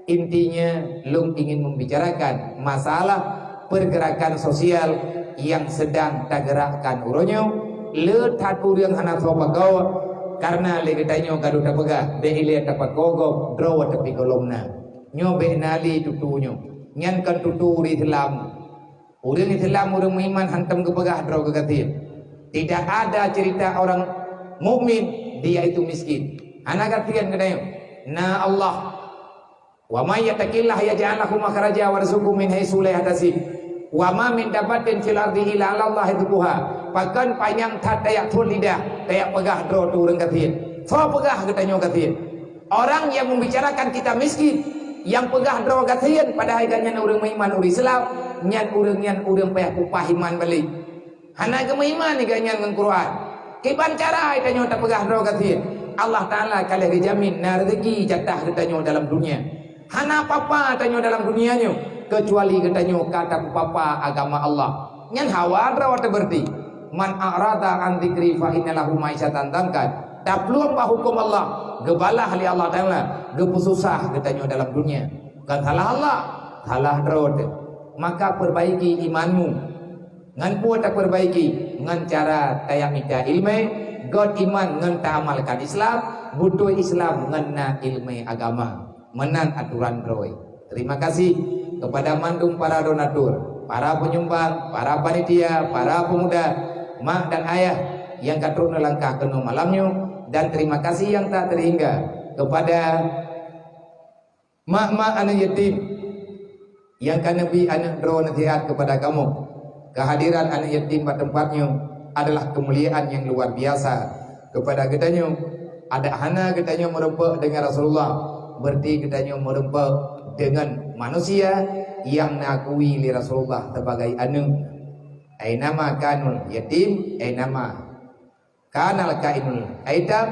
intinya lôn ingin membicarakan masalah pergerakan sosial nyang sedang tagerakkan uroe nyoe. Le that ureuëng hana soe pakoe, karena lé geutanyoe ka lheueh tapeugah, bék ilée tapakoe gob droe tapi gohlom na. Nyoe bék na lé tutoe nyoe. Nyan kon tutoe ureuëng Islam. Ureuëng Islam, ureuëng meuiman hantom geupeugah droe geugasien. Tidak ada cerita orang mukmin dia itu miskin. Hana gasien geutanyoe. Na Allah. "Wa may yattaqillaha yaj'al lahu makhraja wa yarzuqhu min haitsu la yahtasib. Wa ma min dabbatin fil ardi illa 'alallahi rizquha." Pakon panyang that tajak phon lidah, tajak peugah droe tu ureuëng gasien. Soe peugah geutanyoe gasien? Orang yang membicarakan kita miskin, nyang peugah droe gasien, padahai gobnyan ureuëng meuiman, ureuëng Islam, nyan ureuëng nyan ureuëng payah peupah iman balek. Hana geumeuiman gobnyan ngon Quran. Kiban cara tanyoe tapeugah droe gasien? Allah Taala ka lheueh geujamin na rezeki jatah geutanyoe dalam dunia. Hana papa tanyoe dalam dunia nyoe, keucuali geutanyoe ka tapeupapa agama Allah. Nyan hawa droe teubeureuti. "Man a'rada an dzikri fa inna lahu ma'isyatan dhanka." Taplueng bak huköm Allah, geubalah lé Allah Taala, geupeususah geutanyoe dalam dunia. Kon salah Allah, salah droe teuh. Maka perbaiki imanmu. Ngon peue taperbaiki? Ngon cara tajak mita iéleumé, göt iman ngon taamalkan Islam, beutôi Islam ngon na iéleumé agama. Meunan aturan droe. Terima kasih kepada mandum para donatur, para penyumbang, para panitia, para pemuda, mak dan ayah nyang ka trok neulangkah keunoe malam nyoe, dan terima kasih nyang tak terhingga kepada mak-mak aneuk yatim nyang ka neubi aneuk droe nasihat kepada kamoe. Kehadiran aneuk yatim bak teumpat nyoe adalah keumuliaan nyang luar biasa kepada geutanyoe. Adak hana geutanyoe meurumpok deungon Rasulullah, berarti geutanyoe meurumpok deungon manusia nyang neukui lé Rasulullah sebagai aneuk. "Ainama kanal yatim, ainama kanal kainul aitam,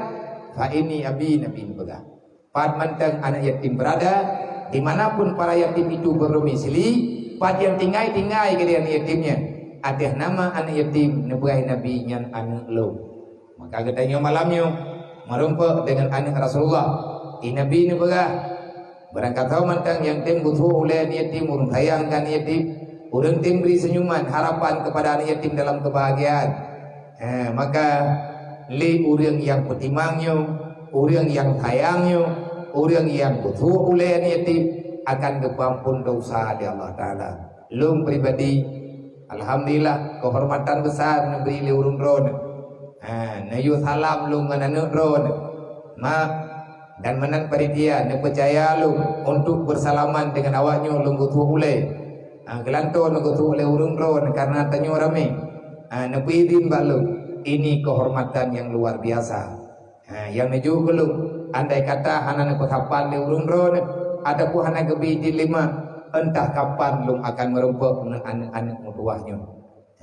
fa inni abi," Nabi neupeugah. Pat mantong aneuk yatim berada, di mana pun para yatim itu berdomisili, pat nyang tinggai-tinggai keudeh aneuk yatim nyan, ateueh nama aneuk yatim neubeuet Nabi nyan aneuk lôn. Maka geutanyoe malam nyoe meurumpok deungon aneuk Rasulullah. Di Nabi neupeugah, barangkasoe mantong nyang tem beutôi ulée aneuk yatim, ureuëng sayang keu aneuk yatim, ureuëng tem bri seunyuman, harapan kepada aneuk yatim dalam kebahagiaan. Eh, maka lé ureuëng nyang peutimang nyoe, ureuëng nyang sayang nyoe, ureuëng nyang beutôi ulée aneuk yatim akan geupeuampon desya lé Allah Taala. Lôn pribadi, alhamdulillah, keuhormatan besar neubri lé ureuëng droeneuh. Ha, neuyue salam lôn ngon aneuëk droeneuh. Mak, dan meunan panitia neupeucaya lôn untuk beusalaman deungon awaknyoe lôn geutuek ulée. Ha, geulantoe lôn geutuek lé ureuëng droeneuh kareuna tanyoe ramé. Ha, neupeuidhin bak lôn. Ini keuhormatan nyang luar biasa. Ha, nyang neujok keu lôn, andai kata hana neupeusapat lé ureuëng droeneuh, ataupun hana geubri idhin lé mak, entah kapan lôn akan meurumpok ngon aneuëk-aneuëk meutuwah nyoe.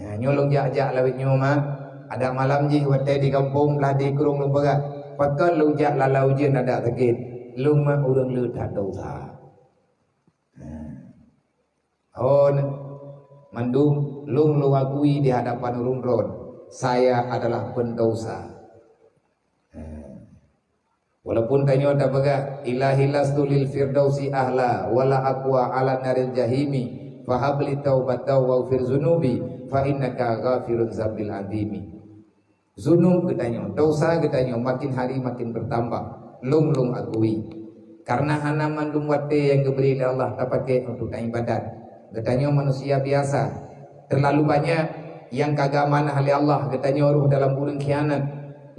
Ha, nyoe lôn jak-jak lawét nyoe, mak. Adak malam jih watée di gampông blah di krueng lôn peugah, pakon lôn jak lala ujeuen adak sakét. Lôn mak ureuëng le that desya. Ha. Hon mandum lôn lôn akui di hadapan ureuëng droeneuh, saya adalah peundosa. Walaupun tanyoe tapeugah, "Ilahi lastu lil firdausi ahla, wala aqwa ala naril jahimi, fahabli taubatan waghfir zunubi, fa innaka ghafirun zambil adimi." Zunub geutanyoe, dosa geutanyoe makin hari makin bertambah. Lôn lôn akui. Karena hana mandum watée nyang geubri lé Allah tapaké untuk taibadat. Geutanyoe manusia biasa. Terlalu banyak nyang ka geuamanah lé Allah geutanyoe roh dalam ureuëng khianat.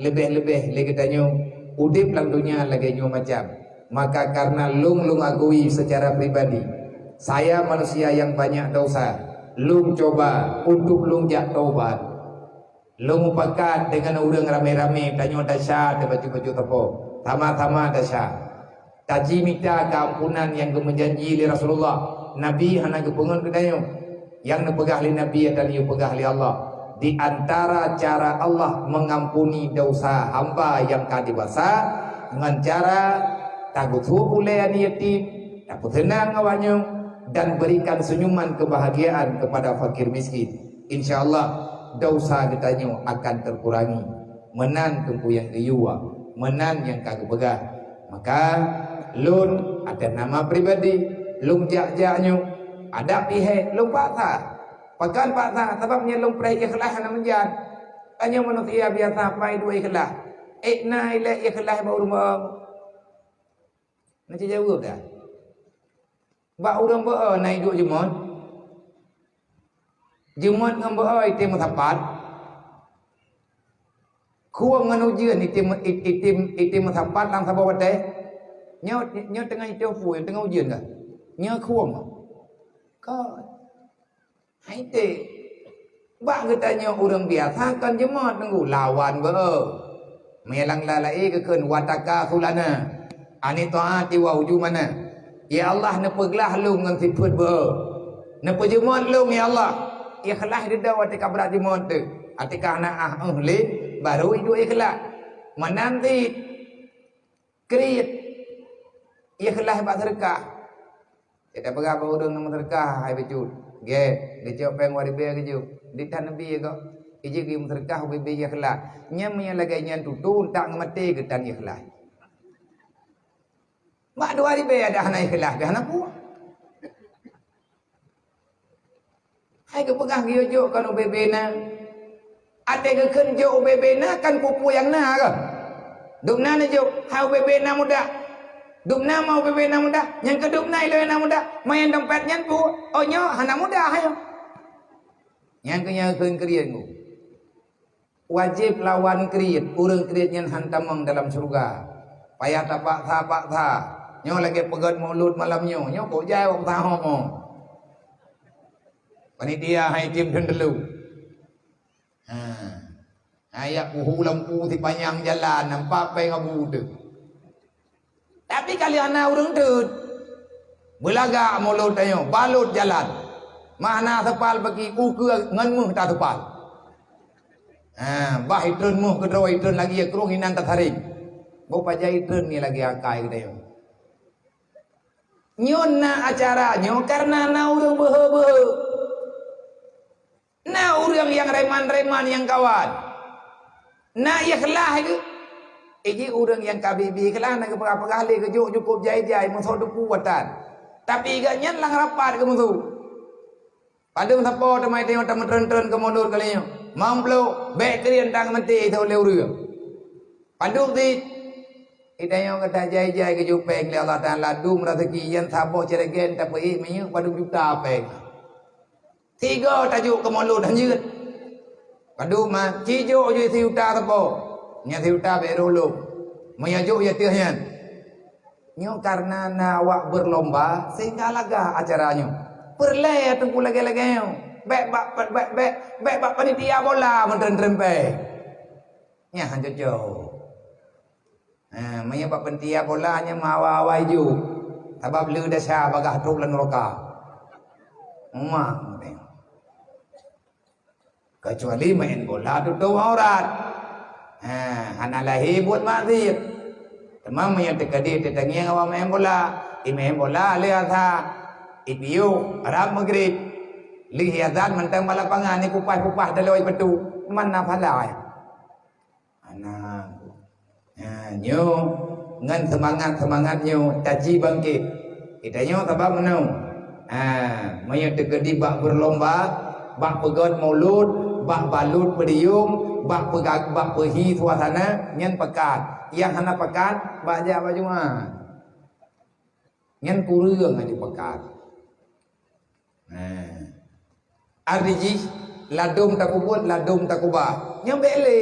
Leubeh-leubeh lé geutanyoe udeb lam donya lagée nyoe macam. Maka karena lôn lôn akui secara pribadi, saya manusia yang banyak dosa. Lôn coba untuk lôn jak tobat. Lôn mupakat deungon ureuëng ramé-ramé, tanyoe desya teuh bacut-bacut sapo. Sama-sama desya. Taci mita keuampunan nyang geumeujanji lé Rasulullah. Nabi hana geupeungeut keu tanyoe. Nyang neupeugah lé Nabi adalah neupeugah lé Allah. Di antara cara Allah mengampuni dosa hamba nyang ka dewasa, ngon cara tageutuek ulée aneuk yatim, tapeuseunang awaknyoe, dan berikan senyuman kebahagiaan kepada fakir miskin. Insya Allah, dosa geutanyoe akan terkurangi. Meunan Teungku nyang geuyue, meunan nyang ka geupeugah. Maka, lôn atas nama pribadi, lôn jak-jak nyoe, adak pih hék lôn paksa. Pakon paksa? Sabab nyan lôn preh ikhlas hana meujan. Tanyoe manusia biasa pai dua ikhlas. Ék na ilée ikhlas bak ureuëng beuo. Na jaweueb dah. Bak ureuëng beuo na iduek jeumot. Jeumot ngon beuo item meusapat. Khueng ngon ujeuen item, item, item meusapat lam saboh watée. Nyoe, nyoe teungoh itôh peue, teungoh ujeuen kah? Nyoe khueng. Ka. Hai teh. Bak geutanyoe ureuëng biasa kon jeumot nunggu lawan beuo. Meulang lalai geukheun wataka sulana. Ani taati wa uju mana. Ya Allah neupeuglah lôn ngon sifeuet beuo. Neupeujumot lôn ya Allah. Ikhlas didong watée ka brat jumot teuh. Atika na ah eh lé baru iduek ikhlas. Meunan cit kriet. Ikhlas bak seudeukah. Kita peugah bak ureuëng nyang meuseudeukah hai bacut. Gét, geucok péng dua ribée geujok. Di that neubi kok. Ijeuet geumeuseudeukah ubé-bé ikhlas. Nyang meunyoe lagée nyan tutoe tak ngeumaté geutan ikhlas. Mak dua ribée ada hana ikhlas, dah hana puas. Hai geupeugah geuyue jok kan ubé-bé na. Até geukheun jok ubé-bé na kan peue-peue nyang na keuh. Dum na neujok, hai ubé-bé na mudah. Dum na ma ubé-bé na mudah, nyang keu dum na ilée na mudah. Mayan dompet nyan peue? Oh nyoe hana mudah ayo. Nyang keu nyan kheun kriet ngu. Wajéb lawan kriet, ureuëng kriet nyan han tamong dalam syeuruga. Payah tapaksa-paksa. Nyoe lagée peugét mulod malam nyoe, nyoe kok jai wak peusahoe mo. Panitia hai tim thon telu. Ha. Ayak puhu lampu sipanyang jalan, nampak péng abu teuh. Tapi ka lheueh hana ureuëng teut. Beulagak mulod tanyoe, balot jalan. Mah na seupal bagi ukeue ngon méuh tasupal. Ha, bah itreun méuh keudroe itreun lagi ya krueng inan tasareng. Boh paja itreun ni lagi akai geutanyoe. Nyoe na acara nyoe kareuna na ureuëng beuhe-beuhe. Na ureuëng nyang reman-reman nyang kawan. Na ikhlas geuh. Iji ureuëng nyang ka bi-bi ikhlas na geupeugah-peugah lé geujok jukôb jai-jai meusoe duku watan. Tapi gobnyan lam rapat geumeusu. Padum sapo teuma itée nyoe tameutreun-treun keu mundur kali nyoe. Mamplo bék kriet dang meuté itée lé ureuëng. Padum cit itée nyoe gata jai-jai geujok péng lé Allah Taala dum raseuki nyang saboh ceureugen tapeuék minyeuk padum juta péng. Tiga tajok keu mulod hanjeuet. Padub ma, ci jok ju sijuta sapo. Nyan sijuta bèk roh lom. Meunyoe jok ya teuh nyan. Nyoe karena na awak berlomba sehingga lagak acara nyoe. Peureulèe teungku lagèe-lagèe nyoe. Bèk bak, bèk, bèk, bèk, bèk bak panitia bola meutrem-trem pèng. Nyan han cocok. Ha, meunyoe bak panitia bola nyan meuawai-awai ju. Sabab le desya bagaih trok lam nuraka. Mak. Kecuali main bola tutup aurat. Ha, hana lahé buet maksiat. Teuma meunyoe teukeudi teutangieng awak main bola, imain bola lheuh azan, ipiôh rab maghrib. Lheuh azan mantong bak lapangan, ikupaih-kupaih taloe ipeutu, mana pahala? Anak. Ha, nyoe ngon seumangat-seumangat nyoe taji bangkét. Geutanyoe sabab meunoe. Ha, meunyoe teukeudi bak berlomba, bak peugöt mulod, bak balot peudiyong, bak peuga-, bak peuhi suasana, nyan pakat. Nyang hana pakat, bak jak bak Jumat. Nyan kureueng aja pakat. Nah. Arti jih, ladôm tapeubuet, ladôm takubah. Nyan bèk lé.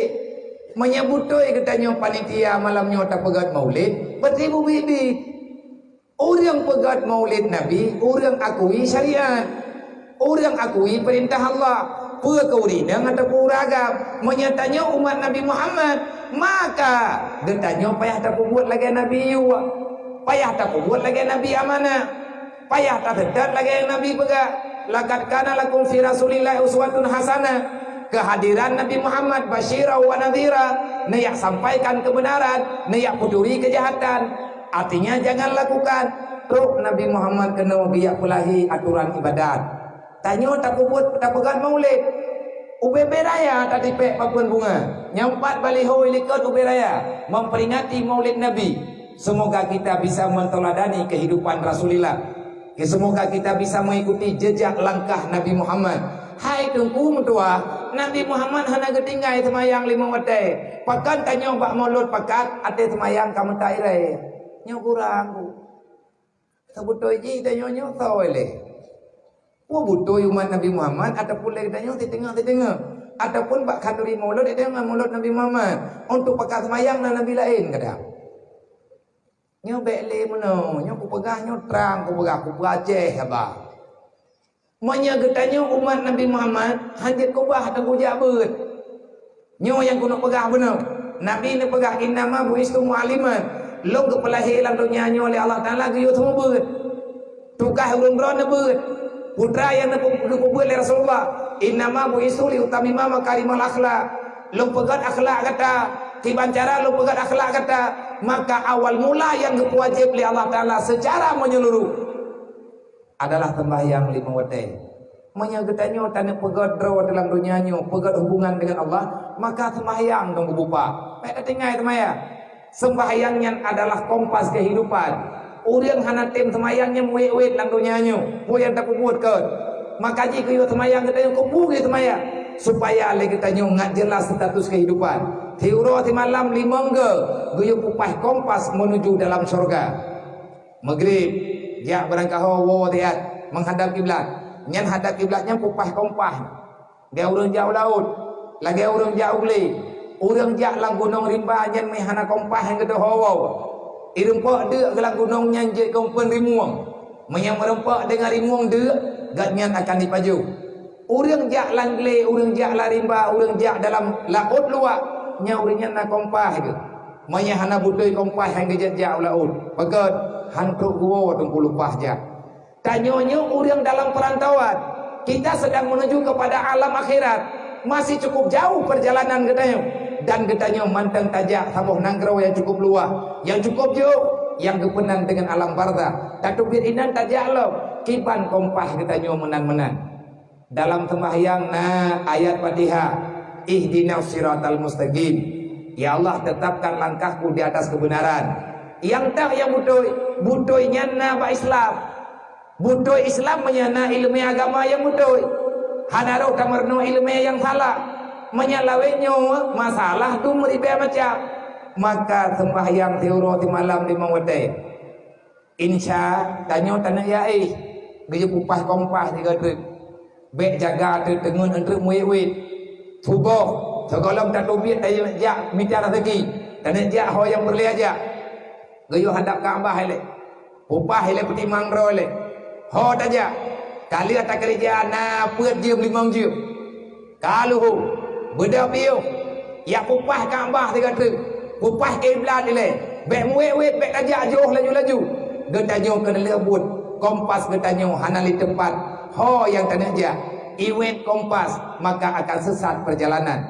Meunyoe beutôi geutanyoe panitia malam nyoe tapeugöt maulid, berarti bubit-bit. Ureueng peugöt maulid Nabi, ureueng akui syariat. Ureueng akui peurintah Allah. Peue keu ureueng inong atawa peue ureueng agam. Meunyoe tanyoe umat Nabi Muhammad, maka geutanyoe payah tapeubuet lagèe Nabi Ayub. Payah tapeubuet lagèe Nabi Amanah. Payah taseutôt lagèe nyang Nabi peugah, "Laqad kana lakum fi Rasulillahi uswatun hasanah." Keuhadiran Nabi Muhammad basyira wa nadhira, neujak sampaikan keubeunaran, neujak peuturi keujahatan. Artinya, jangan lakukan. Trok Nabi Muhammad keunoe geujak peulahé atoran ibadat. Tanyoe tapeubuet, tapeugöt maulid. Ubé-bé raya tatipék papeuen bunga. Nyang pat baliho ilikot ubé raya, memperingati maulid Nabi. Semoga kita bisa mentauladani kehidupan Rasulillah. Semoga kita bisa mengikuti jejak langkah Nabi Muhammad. Hai Teungku meutuah, Nabi Muhammad hana geutinggai seumayang limong watèe. Pakon tanyoe bak mulod pakat, até seumayang ka meutai raya. Nyoe kurang, Bu. Seubeutôi jih tanyoe nyoe soe lé. Peue beutôi umat Nabi Muhammad ataupun lé geutanyoe siteungoh-siteungoh. Ataupun bak khanduri mulod, geutanyoe ngon mulod Nabi Muhammad. Untuk pakat seumayang na nabi laén kadang. Nyoe bèk lé meunoe, nyoe kupeugah nyoe trang kupeugah, kupeugah Aceh haba. Meunyoe geutanyoe umat Nabi Muhammad, hanjeuet keubah teungku jak beuet. Nyoe nyang keuneuk peugah bunoe. Nabi neupeugah, "Innama bu'istu mu'alliman." Lôn geupeulahé lam donya nyoe lé Allah Taala geuyue seumeubeuet. Tugaih ulôn droe neubeuet. Putra nyang neupeu-, geupeubuet lé Rasulullah, "Innama bu'istu liutammima makarimal akhlak." Lôn peugöt akhlak gata, kiban cara lôn peugöt akhlak gata, maka awal mula nyang geupeuwajéb lé Allah Taala seucara meunyeuluruh adalah seumbahyang limong watèe. Meunyoe geutanyoe taneuk peugöt droe dalam donya nyoe, peugöt hubungan dengan Allah, maka seumbahyang dong geubupa. Bèk tatinggai seumbahyang. Seumbahyang nyan adalah kompas kehidupan. Ureueng hana tem seumbahyang nyan wét-wét lam donya nyoe, peue nyang tapeubuet kon. Maka jih geuyue seumbahyang geutanyoe keupeue geuyue seumbahyang, supaya lé geutanyoe ngat jelas status kehidupan. Siuroe simalam limong go geuyue kupaih kompas menuju dalam syurga. Maghrib, jak beurangkaho woe siat menghadap kiblat. Nyan hadap kiblat nyan kupaih kompas. Lagèe ureueng jak u laôt, lagèe ureueng jak u glé. Ureueng jak lam gunong rimba nyan meuhana kompas nyang geuteuho woe. Irumpok deuk lam gunong nyan jeuet keu umpeuen rimueng. Meunyoe meurumpok deungon rimueng deuk, gobnyan akan jipajoh. Ureueng jak lam glé, ureueng jak lam rimba, ureueng jak dalam laôt luwah, nyan ureueng nyan na kompas geuh. Meunyoe hana beutôi kompas nyang geujak jak u laôt, peugöt han trok geuwoe teungku leupah jak. Tanyoe nyoe ureueng dalam peurantauan. Kita sedang menuju kepada alam akhirat. Masih cukup jauh perjalanan geutanyoe. Dan geutanyoe mantong tajak saboh nanggroe nyang cukup luwah, nyang cukup jeuet, nyang geupeunan deungon alam barzakh. Tateubiet inan tajak lom, kiban kompas geutanyoe meunan-meunan. Dalam seumbahyang na ayat Fatihah, "Ihdinas siratal mustaqim." Ya Allah, tetapkan langkahku di atas kebenaran. Nyang tak nyang beutôi, beutôi nyan na bak Islam. Beutôi Islam meunyoe na ileumèe agama nyang beutôi. Hana rôh tameurunoe ileumèe nyang salah. Meunyoe lawét nyoe masalah tu meuribèe macam, maka seumbahyang siuroe simalam limong watèe. Insya tanyoe taneuk yaéh, geuyue kupaih kompas sigoe treuk. Bék jaga teuteungeut eunteuk muwét-wét. Suboh, sigohlom tateubiet tajak mita raseuki, taneuk jak ho nyang peureulée jak. Geuyue hadab Ka'bah ilée. Pupah ilée peutimang droe ilée. Ho tajak. Ka lheueh takeureuja na peuet jeuem limong jeuem. Ka lheueh, beudôh piôh, jak pupah Ka'bah sigoe treuk, pupah kiblat ilée, bék muwét-wét, bék tajak jiôh laju-laju. Geutanyoe keuneuk lheueh buet, kompas geutanyoe hana lé teumpat. Ho nyang taneuk jak, iwét kompas, maka akan sesat perjalanan.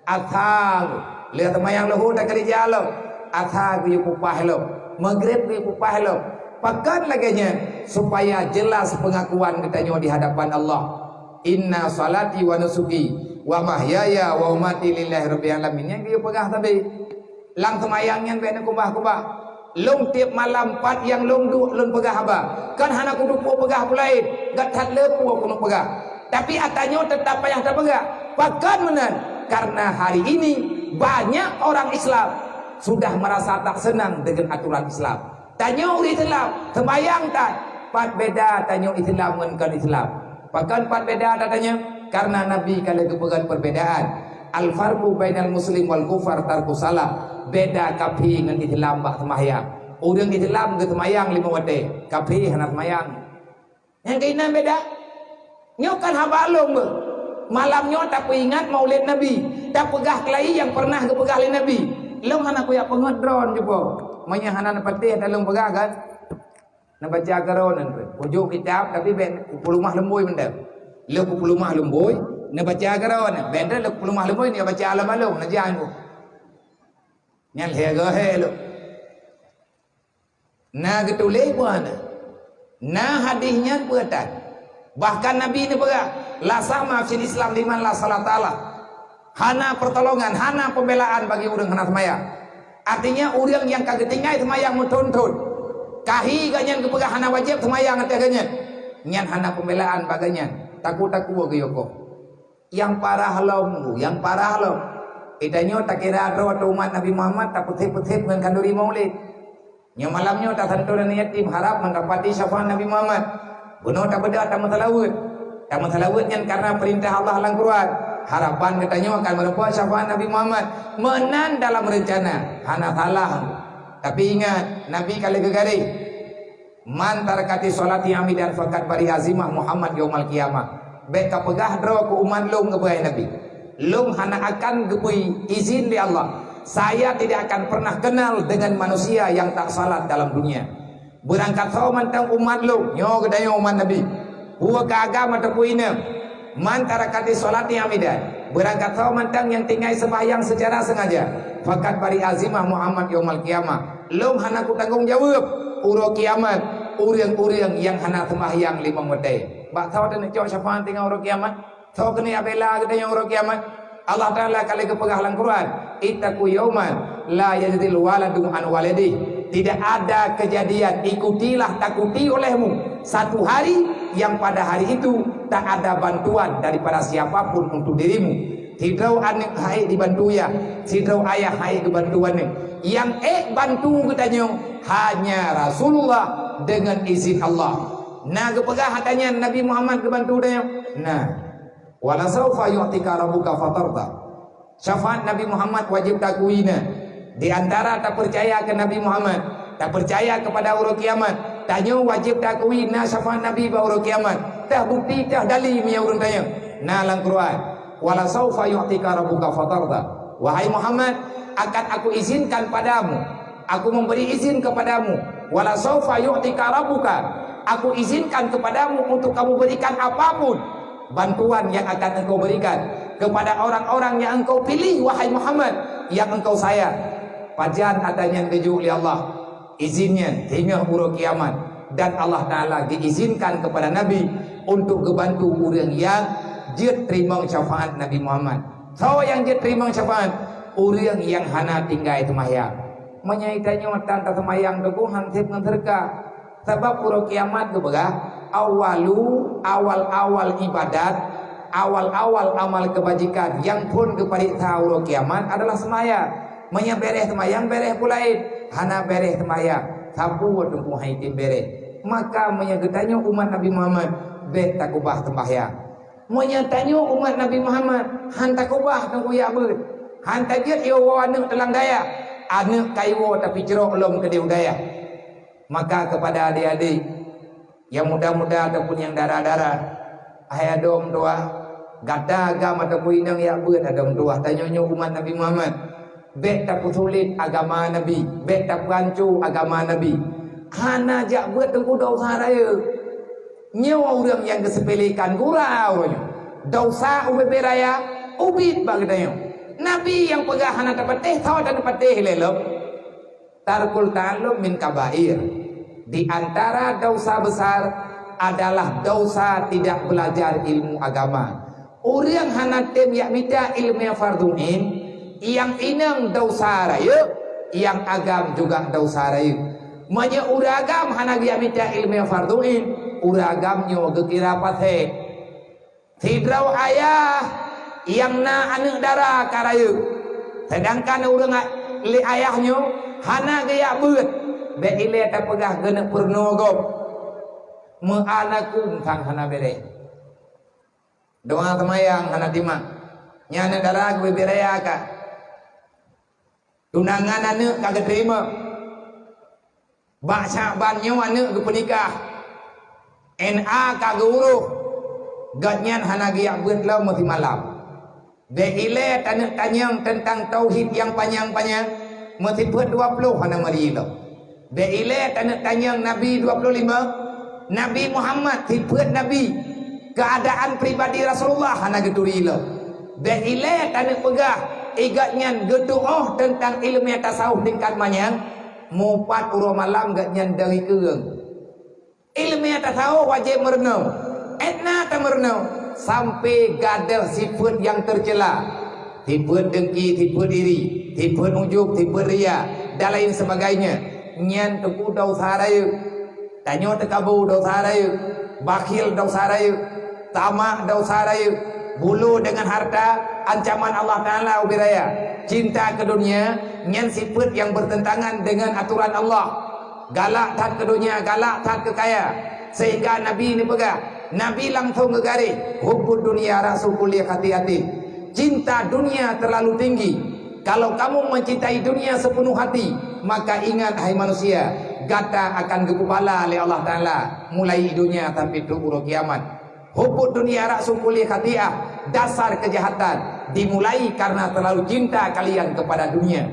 Asa lheueh seumayang luhô takeureuja lom, asa geuyue pupah lom, maghrib geuyue pupah lom. Pakon lagée nyan, supaya jelas peungakuan geutanyoe di hadapan Allah. Inna salati wa nusuki wa mahyaya wa mamati lillahi rabbil alamin. Nyan geuyue peugah sabe. Lam seumayang nyan bék neukeubah-keubah. Lôn tieb malam pat nyang lôn duek lôn peugah haba. Kon hana kuteupeu peugah peue laén, gata that le peue keuneuk peugah. Tapi ata nyoe teutap payah tapeugah. Pakon meunan? Karena hari ini banyak orang Islam sudah merasa tak senang dengan aturan Islam. Tanyoe ureuëng Islam, seumayang that, pat beda tanyoe Islam ngon kon Islam. Pakon pat beda that tanyoe? Karena Nabi ka lheueh geupeugah perbedaan. Al-farqu bainal muslim wal kufar tarkus shalah. Beda kafé ngon Islam bak seumayang. Ureuëng Islam geuseumayang limong watée, kafé hana seumayang. Nyang keuinan beda. Nyoe kan haba lôn beuh. Malam nyoe tapeuingat maulid Nabi, tapeugah keulayi nyang pernah geupeugah lé Nabi. Lôn hana kuyak peungeut droe nyoe po. Meunyoe hana neupatéh dan lôn peugah kan, neubaca keudroe nyan. Kujok kitab tapi bék kupeuleumah lumbôi mantong. Lôn kupeuleumah lumbôi, neubaca keudroe nyan. Bék lôn kupeuleumah lumbôi, neubaca lam along, neujahan ku. Nyan lhée goe lôn. Na geutuléh peue hana? Na hadih nyan peue tan? Bahkan Nabi neupeugah, "La sama fil Islam liman la salata lah." Hana pertolongan, hana pembelaan bagi ureuëng hana seumayang. Artinya, ureuëng nyang ka geutinggai seumayang meuthon-thon, kahi geuh nyan geupeugah hana wajéb seumayang ateueh geuh nyan, nyan hana pembelaan bak geuh nyan. Takue-takue geuyue koh. Nyang parah lom, nyang parah lom. Geutanyoe takira droe ateueh umat Nabi Muhammad, tapeuséb-peuséb ngon khanduri maulid. Nyoe malam nyoe tasantoe aneuk yatim, harab meudapati syafaat Nabi Muhammad. Bunoe tabeudôh tameuseulaweuet. Tameuseulaweuet nyan karena peurintah Allah lam Quran. Harapan geutanyoe akan meurumpok syafaat Nabi Muhammad. Meunan dalam reuncana, hana salah. Tapi ingat, Nabi ka lheueh geugaréh. "Man tarakati sholati amidan faqad bari'a zimmah Muhammad yaumal qiyamah." Bék kapeugah droe keu umat lôn, geupeugah Nabi. Lôn hana akan geubri izin lé Allah. Saya tidak akan pernah kenal dengan manusia yang tak salat dalam dunia. Beurangkat soe mantong umat lôn, nyoe geutanyoe umat Nabi. Peue keu agam ataupun inong. Man tarakati sholati amidan. Beurangkat soe mantong nyang tinggai seumahyang seucara seungaja. Faqad bari'a zimmah Muhammad yaumal qiyamah. Lôn hana kutanggong jaweueb uroe kiamat ureuëng-ureuëng nyang hana seumahyang limong watée. Bak soe taneuk cok syafaat teungoh uroe kiamat? Soe keuneuk bela geutanyoe uroe kiamat? Allah Taala ka lheueh geupeugah lam Quran, "Ittaqu yauman la yajzil waladun an walidih." Tidak ada kejadian, ikutilah, takuti olehmu satu hari yang pada hari itu tak ada bantuan daripada siapapun untuk dirimu. Sidroe aneuk han ék dibantu yah, sidroe ayah han ék geubantu aneuk. Nyang ék bantu geutanyoe hanya Rasulullah dengan izin Allah. Na geupeugah hata nyan Nabi Muhammad geubantu tanyoe? Na. "Wala saufa yu'tika rabbuka fatarda." Syafaat Nabi Muhammad wajéb takui na. Di antara tapeucaya keu Nabi Muhammad, tapeucaya keupada uroe kiamat, tanyoe wajéb takui na syafaat Nabi bak uroe kiamat. Teuh bukti, teuh dali meunyoe ureuëng tanyoe. Na lam Quran, "Wala saufa yu'tika rabbuka fatarda." Wahai Muhammad, akan Aku izinkan padamu, Aku memberi izin kepadamu, "Wala saufa yu'tika rabbuka." Aku izinkan kepadamu untuk kamu berikan apapun bantuan yang akan engkau berikan kepada orang-orang yang engkau pilih, wahai Muhammad, yang engkau sayang. Pajan ata nyan geujok lé Allah izin nyan teungoh uroe kiamat, dan Allah Taala geuizinkan kepada Nabi untuk geubantu ureuëng nyang jeuet teurimong syafaat Nabi Muhammad. Soe nyang jeuet teurimong syafaat? Ureuëng nyang hana tinggai seumahyang. Meunyoe tanyoe tan taseumayang teungku, han sép ngon seudeukah. Sabab uroe kiamat geupeugah, awalu, awal-awal ibadat, awal-awal amal keubajikan nyang phon geupareksa uroe kiamat adalah seumayang. Meunyoe bèrèh seumayang, bèrèh peue laén. Hana bèrèh seumayang, sapeue teungku han item bèrèh? Maka meunyoe geutanyoe umat Nabi Muhammad, bék takeubah seumayang. Meunyoe tanyoe umat Nabi Muhammad, han takeubah teungku jak beuet, han tajeuet iwoe aneuk teulang dayah, aneuk ka iwoe tapicrok lom keudeh u dayah. Maka keupada adék-adék nyang muda-muda ataupun nyang dara-dara, hai adoe meutuwah, gata agam ataupun inong jak beuet adoe meutuwah, tanyoe nyoe umat Nabi Muhammad, bék tapeusulet agama Nabi, bék tapeuhanco agama Nabi. Hana jak beuet teungku desya rayeuk. Nyoe ureuëng nyang geusepelekan gura uroe nyoe. Desya ubé-bé raya ubit bak geutanyoe. Nabi nyang peugah hana tapatéh, soe tapatéh lé lom. Tarkul ta'allum min kabair. Di antara desya besar adalah desya tidak belajar ilmu agama. Ureuëng hana tem jak mita iéleumé fardhu ain, nyang inong desya rayeuk, nyang agam juga desya rayeuk. Meunyoe ureuëng agam hana geujak mita iéleumé fardhu ain, ureuëng agam nyoe geukira pasék. Sidroe ayah nyang na aneuk dara ka rayeuk, seudangkan ureuëng a-, lé ayah nyoe hana geujak beuet, bék ilée tapeugah geuneuk peurunoe gob. Meu'anakum sang hana béréh. Doa seumayang hana timak. Nyan aneuk dara geubri raya ka. Tunangan aneuk ka geuteurimong. Bak Syakban nyoe aneuk geupeunikah. N A ka geuurôh. Gobnyan hana geujak beuet lom meusimalam. Bék ilée taneuk tanyong teuntang tauhid nyang panyang-panyang, meusifeuet dua ploh hana meuri lom. Bék ilée taneuk tanyong Nabi dua ploh lima, Nabi Muhammad sifeuet Nabi, keuadaan pribadi Rasulullah hana geuturi lom. Bék ilée taneuk peugah, i gobnyan geutuoh teuntang iéleumé tasawuf tingkat manyang, mupat uroe malam gobnyan dari keueung. Iéleumé tasawuf wajéb meurunoe, étna tameurunoe, sampoe gadôh sifeuet nyang teucela. Sifeuet deungki, sifeuet iri, sifeuet ujub, sifeuet ria, dan lain sebagainya. Nyan teungku desya rayeuk. Tanyoe teukabu desya rayeuk, bakhil desya rayeuk, tamak desya rayeuk, bulo deungon harta, ancaman Allah Taala ubé raya. Cinta keu dunia, nyan sifeuet nyang beurteuntangan deungon atoran Allah. Galak that keu dunia, galak that keu kaya. Sehingga Nabi neupeugah, Nabi langsong geugaréh, "Hubbud dunya ra'su kulli khati'atin." Cinta dunia terlalu tinggi. Kalau kamu mencintai dunia sepenuh hati, maka ingat, hai manusia, gata akan geupubala lé Allah Taala mulai dunia sampai trok uroe kiamat. Hubbud dunya ra'su kulli khati'ah, dasar kejahatan dimulai karena terlalu cinta kalian kepada dunia.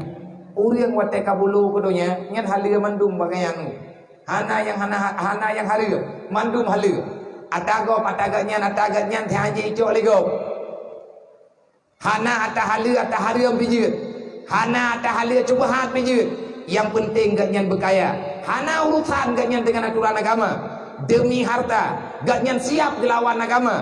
Ureuëng watée ka bulo keu donya, nyan haleue mandum pakaian. Hana nyang hana, hana nyang haleue, mandum haleue. Ata gob, ata gobnyan, ata gobnyan, teuhajé icok lé gob. Hana ata haleue, ata hareuem pih jeuet. Hana ata haleue, syubhat pih jeuet. Nyang peunteng gobnyan beukaya. Hana urusan gobnyan deungon atoran agama. Deumi harta, gobnyan siab geulawan agama.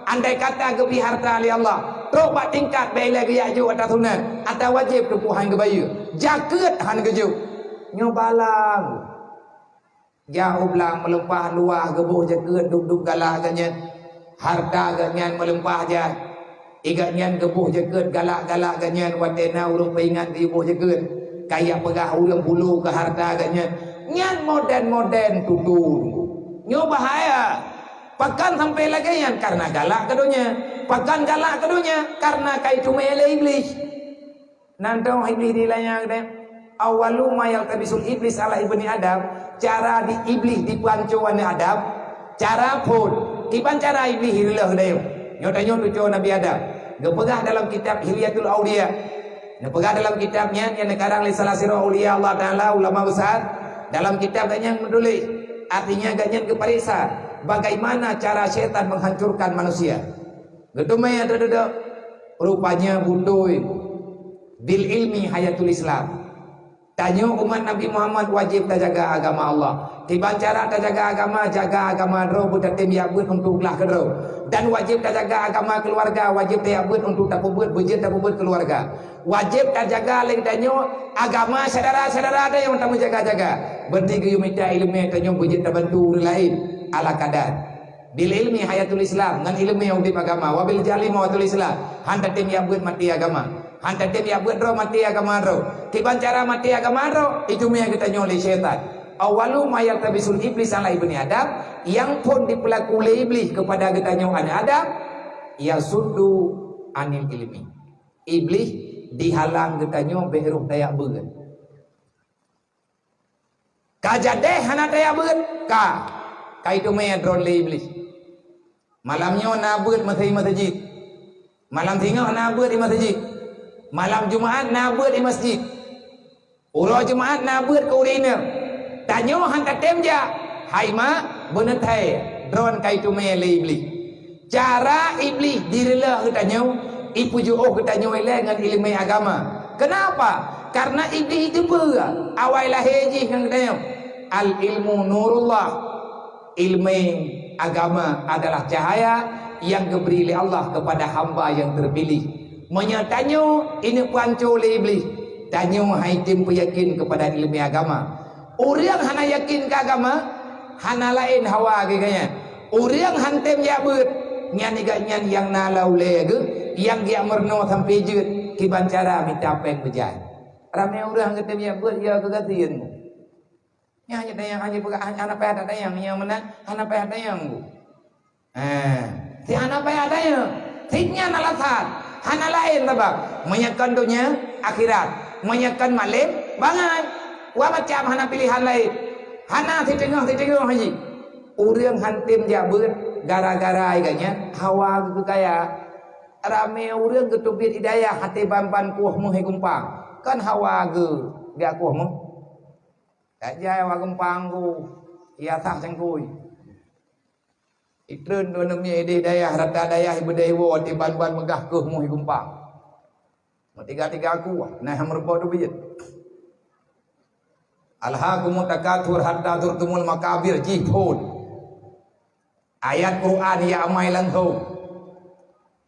Andai kata geubri harta lé Allah, trok bak tingkat bék ilée geujak jok ata sunat, ata wajéb teungku han geubayeue, jakeuet han geujok. Nyoe balang. Jak u blang meulumpah luwah geuboh jakeuet duek-duek galak gobnyan. Harta gobnyan meulumpah jak. I gobnyan geuboh jakeuet galak-galak gobnyan watée na ureuëng peuingat geuboh jakeuet. Kaya peugah ureuëng bulo keu harta gobnyan. Nyan moden-moden tutoe. Nyoe bahaya. Pakon sampai lagée nyan? Karena galak keu donya. Pakon galak keu donya? Karena ka iteumé lé Iblih. Nan dong Iblih di lanya geude. Awwalu ma yaltabisul iblis ala ibni Adam, cara di Iblih dipeuhanco aneuk Adam, cara phon. Kiban cara Iblih ireuloh geude. Nyoe tanyoe cuco Nabi Adam. Geupeugah dalam kitab Hilyatul Auliya. Neupeugah dalam kitab nyan nyang neukarang lé salah sidroe aulia Allah Taala, ulama besar. Dalam kitab nyan meutuléh, artinya gobnyan geupareksa bagaimana cara syaitan menghancurkan manusia. Geuteumé ata dudoe, rupanya beutôi bil ilmi hayatul Islam. Tanyoe umat Nabi Muhammad wajéb tajaga agama Allah. Kiban cara tajaga agama, jaga agama droe beutatem jak beuet untuk glah keudroe. Dan wajéb tajaga agama keuluwarga, wajéb tajak beuet untuk tapeubuet beujeuet tapeubuet keuluwarga. Wajéb tajaga lé geutanyoe agama syedara-syedara tanyoe tameujaga-jaga. Beureuti geuyue mita iéleumé tanyoe beujeuet tabantu ureuëng laén ala kadar. Bil ilmi hayatul Islam, ngon iéleumé udeb agama, wabil jahli mautul Islam, han tatem jak beuet maté agama, han tatem jak beuet droe maté agama droe. Kiban cara maté agama droe, ijumé geutanyoe lé syaitan. Awwalu ma yaltabisul iblis ala ibni Adam, nyang phon dipeulaku lé Iblih keupada geutanyoe aneuk Adam, Yasuddu anil ilmi. Iblih dihalang geutanyoe bék roh tajak beuet. Ka jadeh hana tajak beuet, ka. Ka iteumé droen lé Iblih. Malam nyoe na beuet masé-, masjid. Malam singoh na beuet di masjid. Malam Jumaat na beuet di masjid. Uroe Jumaat na beuet keu ureueng inong. Tanyoe han tatem jak. Hai mak, beuneuthai droen ka iteumé lé Iblih. Cara Iblih direuleuh geutanyoe, ipeujiôh geutanyoe ilée ngon ileumé agama. Keunapa? Karena Iblih jiteupeue awai lahé jih ngon geutanyoe. Al-ilmu nurullah. Ileumé agama adalah cahaya yang geubri lé Allah kepada hamba yang terpilih. Meunyoe tanyoe ineuk peuhanco lé Iblih, tanyoe hai tem peuyakin kepada ileumé agama. Ureuëng hana yakin keu agama, hana laén hawa geuh geuh nyan. Ureuëng han tem jak beuet, nyan i geuh nyan nyang na lam ulée geuh, nyang geujak meurunoe sampoe jeuet kiban cara mita péng beujai. Ramé ureuëng han geutem jak beuet, ya keugasien. Nyan hana tanyong, hana peugah, hana payah that tanyong, nyang meunan hana payah tanyong. Eh, si hana payah tanyong. Si nyan alasan. Hana laén sabab. Meunyoe kon donya, akhirat. Meunyoe kon malem, bangai. Dua macam, hana pilihan laén. Hana siteungoh-siteungoh haji. Ureuëng han tem jak beuet gara-gara i geuh nyan hawa geuh kaya. Ramé ureuëng geuteubiet i dayah até ban-ban kueh méuh i gumpang. Kon hawa geuh jak kueh méuh. Tajak jai awak geumpang geuh, ia sah cangkui. Itreun dua neumie ideh dayah, rata dayah ibeudée iwoe, tiban-ban meugah keuh muih geumpang. Meutiga-tiga aku, nah meureumpok teubiet. Alhaakumut takatsur hatta zurtumul maqabir, jih phon. Ayat Quran ya amai langsong.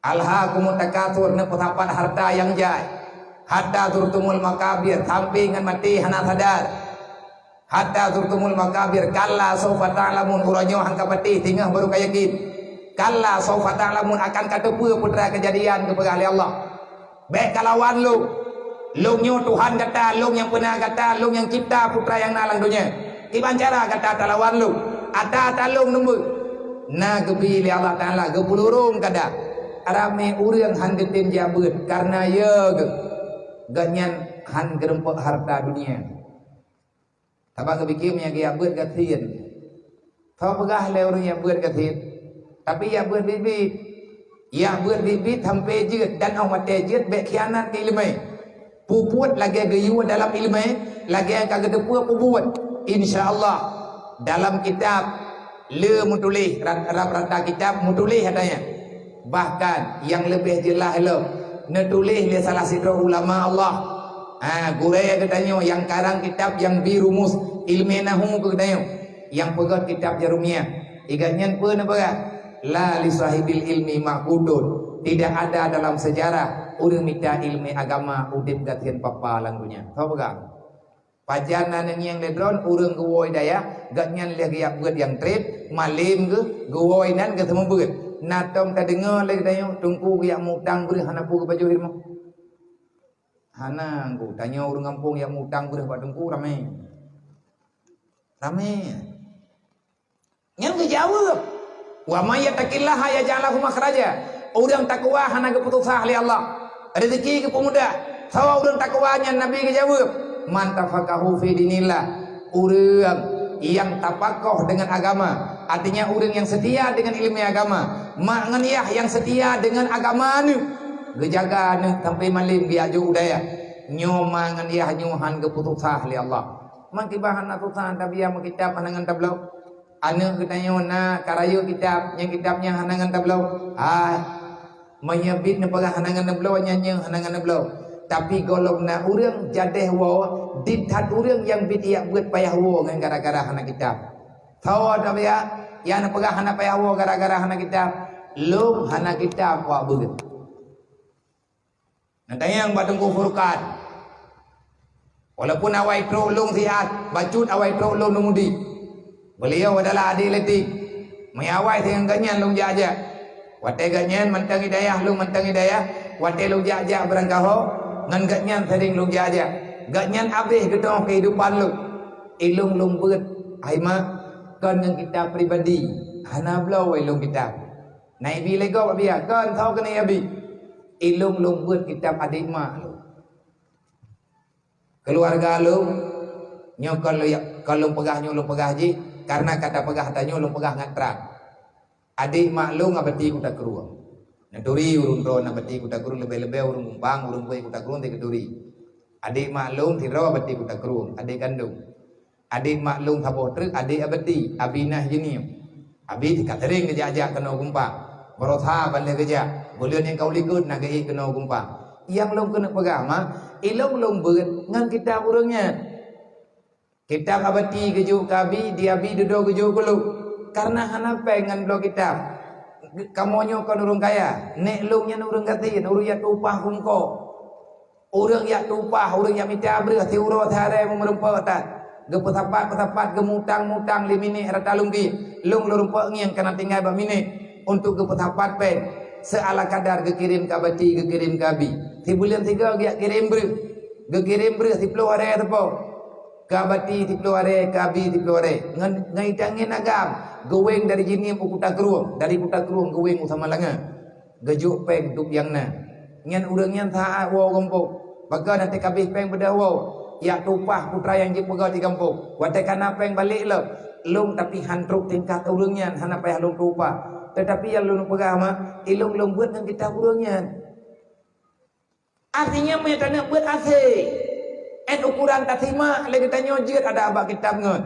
Alhaakumut takatsur, neupeusapat hareuta nyang jai. Hatta zurtumul maqabir, sampai ngon maté hana sadar. Hatta zurtumul maqabir, kalla saufa ta'lamun, uroe nyoe han ka patéh, singoh baru ka yakin. Kalla saufa ta'lamun, akan ka teupeue peue teuma keujadian geupeugah lé Allah. Bék kalawan lôn. Lôn nyoe Tuhan gata, lôn nyang peuna gata, lôn nyang cipta peue nyang na lam donya. Kiban cara gata talawan lôn? Ata talôn lôn beuet. Na geubi lé Allah Taala geupeulurong kada. Ramé ureuëng han geutem jak beuet kareuna yö geuh. Gobnyan han geurumpok hareuta dunia. Sabab geupike meunyoe geujak beuet gasien. Soe peugah lé ureuëng jak beuet gasien? Tapi jak beuet biet-biet. Jak beuet biet-biet sampoe jeuet dan óh watée jeuet bék khianat keu iéleumé. Peubuet lagée geuyue dalam iéleumé, lagée ka geuteupeue peubuet. Insya Allah, dalam kitab le meutuléh, rab-, rab-, rata kitab meutuléh katanya. Bahkan nyang leubeh jeulaih lom neutuléh lé salah sidroe ulama Allah. Ha, gurée geutanyoe nyang karang kitab nyang bi rumus iéleumé nahu keu geutanyoe, nyang peugét kitab Jarumiyah. I gobnyan peue neupeugah? La li sahibil ilmi ma'qudun. Tidak ada dalam sejarah ureuëng mita iéleumé agama udeb gasien papa lam donya. Soe peugah? Pajan na neungieng lé droen ureuëng geuwoe dayah, gobnyan lheueh geujak beuet nyang treb, malem geuh geuwoe nan geuseumeubeuet. Na tom tadeungoe lé geutanyoe teungku geujak meu-utang breueh hana peue geupajoh i rumoh? Hana, teungku. Tanyoe ureuëng gampông jak meu-utang breueh bak teungku ramé. Ramé. Nyan geujaweueb, "Wa may yattaqillaha yaj'al lahu makhraja." Ureuëng takwa hana geupeususah lé Allah. Rezeki geupeumudah. Soe ureuëng takwa nyan Nabi geujaweueb, "Man tafaqahu fi dinillah." Ureuëng nyang tapakoh deungon agama, artinya ureuëng nyang seutia deungon iéleumé agama, mak ngon yah nyang seutia deungon agama neuh, geujaga neuh sampoe malem geujak jok u dayah. Nyoe mak ngon yah nyoe han geupeususah lé Allah. Man kiban hana susah tabiah meukitab hana ngon tabloe. Aneuëk geutanyoe na ka rayeuk kitab, nyang kitab nyan hana ngon tabloe. Hai, meunyoe biet neupeugah hana ngon tabloe, nyan nyoe hana ngon tabloe. Tapi gohlom na ureuëng jadeh woe, dit that ureuëng nyang biet jak beuet payah woe ngon gara-gara hana kitab. Soe tabiah nyang neupeugah hana payah woe gara-gara hana kitab? Lôn hana kitab wak beuet. Neutanyong bak Teungku Furqan. Walaupun awai trok lôn siat, bacut awai trok lôn meumudi. Beliau adalah adé leting. Meunyoe awai singoh gobnyan lôn jak-jak. Watée gobnyan mantong i dayah, lôn mantong i dayah. Watée lôn jak-jak beurangkaho, ngon gobnyan sering lôn jak-jak. Gobnyan abéh geudoh keuhidupan lôn. Ilôn lôn beuet, hai mak, kon ngon kitab pribadi. Hana bloe ilôn kitab. Na ibi lé gob Abiya, kon tho keuneuk Abi. Ilôn lôn beuet kitab adék mak lôn. Keuluwarga lôn, nyoe kon lôn, kon lôn peugah nyoe lôn peugah jih, kareuna ka tapeugah tanyoe lôn peugah ngon trang. Adék mak lôn Abati Kuta Krueng. Neuturi ureuëng droe Abati Kuta Krueng, leubeh-leubeh ureuëng Gumpang, ureuëng Kuweh Kuta Krueng teukeuturi. Adék mak lôn sidroe Abati Kuta Krueng, adék kandông. Adék mak lôn saboh treuk, adék Abati, Abi Nah Jeunieb. Abi ka sering geujak-jak keunoe Gumpang. Baroesa ban lheueh geujak, buleuen nyang ka u likot na geuék keunoe Gumpang. Nyang lôn keuneuk peugah ma, ilôn lôn beuet ngon kitab ureuëng nyan. Kitab Abati geujok keu Abi, di Abi dudoe geujok keu lôn. Kareuna hana péng ngon bloe kitab. Kamoe nyoe kon ureuëng kaya, nék lôn nyan ureuëng gasien, ureuëng jak tueng upah keu meungko. Ureuëng jak tueng upah, ureuëng jak mita breueh siuroe siarée meureumpok that. Geupeusapat-peusapat, geumutang-mutang lé minék rata lungkée. Lôn lôn rumpok ngieng kana tinggai bak minék untuk geupeusapat péng. Seuala kadar geukirém keu Abati, geukirém keu Abi. Sibuleuen sigoe geujak kirém breueh. Geukirém breueh siplôh arée teupo. Keu Abati siplôh arée, keu Abi siplôh arée. Ngon, ngon itangieng agam, geuwéng dari Jeunieb u Kuta Krueng, dari Kuta Krueng geuwéng u Samalanga. Geujok péng dub nyang na. Nyan ureuëng nyan saát woe gampông. Pakon até kabéh péng beudôh woe. Jak tueng upah putra nyang jeuet peugöt di gampông. Watée ka na péng balek lom. Lôn tapi han trok tingkat ureuëng nyan, hana payah lôn tueng upah. Teutapi nyang lôn peugah ma, ilôn lôn beuet ngon kitab ureuëng nyan. Artinya, meunyoe taneuk beuet asée, ét ukuran tasimak lé geutanyoe jeuet ada bak kitab ngon.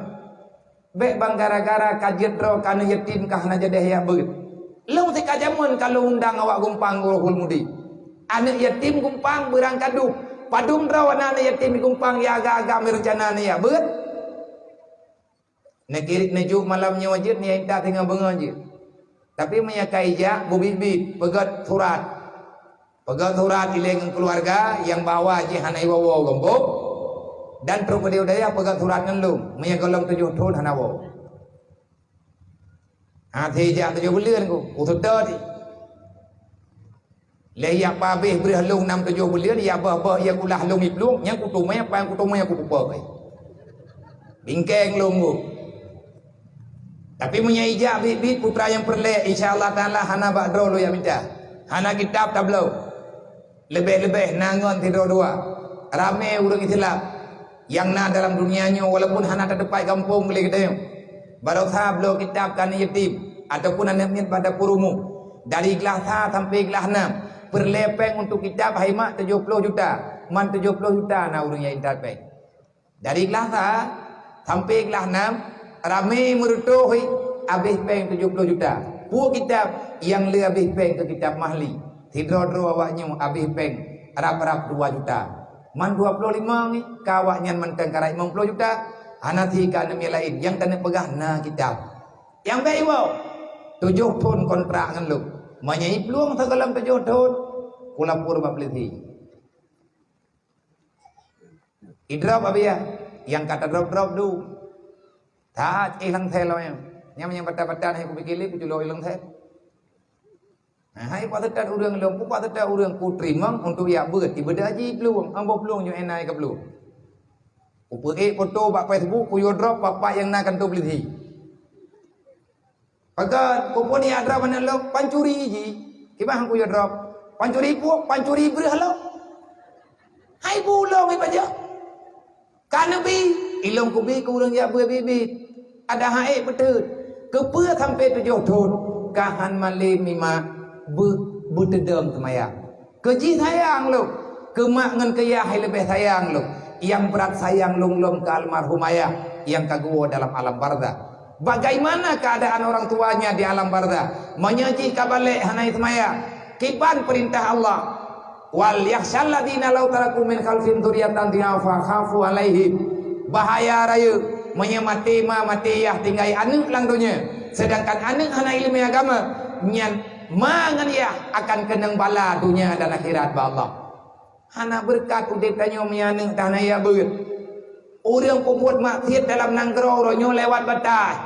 Bék bang gara-gara ka jeuet droe ka aneuëk yatim ka hana jadeh jak beuet. Lôn sika jameun ka lôn undang awak Gumpang Ruhul Mudi. Aneuëk yatim Gumpang beurang ka dub. Padum droe na aneuëk yatim di Gumpang nyang agam-agam meurencana neujak beuet. Neukirém neujok malam nyoe jeuet, neujak intat singoh beungoh jeuet. Tapi meunyoe ka ijak, beubiet-biet, peugöt surat. Peugöt surat ilée ngon keuluwarga nyang bahwa jih hana iwoe-woe gampông, dan trok keudeh u dayah peugöt surat ngon lôn, meunyoe gohlom tujoh thon hana woe. Até jak tujoh buleuen ku, kuseutôt. Lé jak pabéh breueh lôn nam tujoh buleuen, jak boh-boh, jak kulah lôn iplueng, nyan kuteumé, apa nyang kuteumé kupeupok. Bingkeng lôn ku. Tapi meunyoe ijak biet-biet putra nyang peureulée, insya Allah Taala hana bak droe lôn jak mita. Hana kitab tabloe. Leubeh-leubeh na ngon sidroe dua. Ramé ureuëng Islam nyang na dalam dunia nyoe walaupun hana tateupat gampông lé geutanyoe. Baroesa bloe kitab keu aneuëk yatim ataupun aneuëk miet bak dapur umu. Dari glah sa sampai glah nam, peureulée péng untuk kitab hai mak tujoh ploh juta. Man tujoh ploh juta na ureuëng nyang intat péng. Dari glah sa sampai glah nam, ramé meureutôh, habéh péng tujoh ploh juta. Peue kitab nyang le habéh péng keu kitab Mahli. Sidroe-droe awak nyoe habéh péng rab-rab dua juta. Man dua ploh lima ngi, ka awak nyan mantong karab limong ploh juta, hana si ka aneuëk miet laén nyang taneuk peugah na kitab. Nyang bék iwoe, tujoh thon kontrak ngon lôn. Meunyoe iplueng sigohlom tujoh thon, kulapor bak peulisi. Idrop Abiya, nyang ka tadrop-drop du. That éh lam sel awaknyan. Nyang, nyang bata-bata hai kupike lé kuculok éh lam sel. Nah, hai pat teutat ureuëng lom, pat teutat ureuëng kuteurimong untuk jak beuet, tiba-tiba jiplueng, ambo plueng nyoe éh na ka plueng. Kupeuék foto bak Facebook, kuyue drop pat-pat nyang na kantor polisi. Pakon, peue-peue nyang droe meunan lom, pancuri jih. Kiban han kuyue droe. Pancuri peue? Pancuri breueh lom. Hai bulong ibajoe. Ka neubi, ilong kubi keu ureuëng jak beuet biet-biet. Ada hai ék peuteut. Keupeue sampoe tujoh thon, ka han malem nibak beu-, beuteudong seumayang. Keu jih sayang lom, keu mak ngon keu yah hai leubeh sayang lom. Nyang brat sayang lom-lom keu almarhum ayah nyang ka geuwoe dalam alam barzakh. Bagaimana keadaan orang tuanya di alam barzakh? Meunyoe jih ka balek hana seumayang, kiban peurintah Allah, "Wal yakhsyal ladzina law taraku min khalfihim dzurriyyatan dhi'afa khafu 'alaihim." Bahaya rayeuk, meunyoe maté ma, maté yah tinggai aneuëk lam donya, seudangkan aneuëk hana iéleumé agama, nyan ma ngon yah akan keunong bala donya dan akhirat bak Allah. Hana beureukat udeb tanyoe meunyoe aneuëk teuh hana jak beuet. Ureuëng peubuet maksiet dalam nanggroe uroe nyoe lewat batas.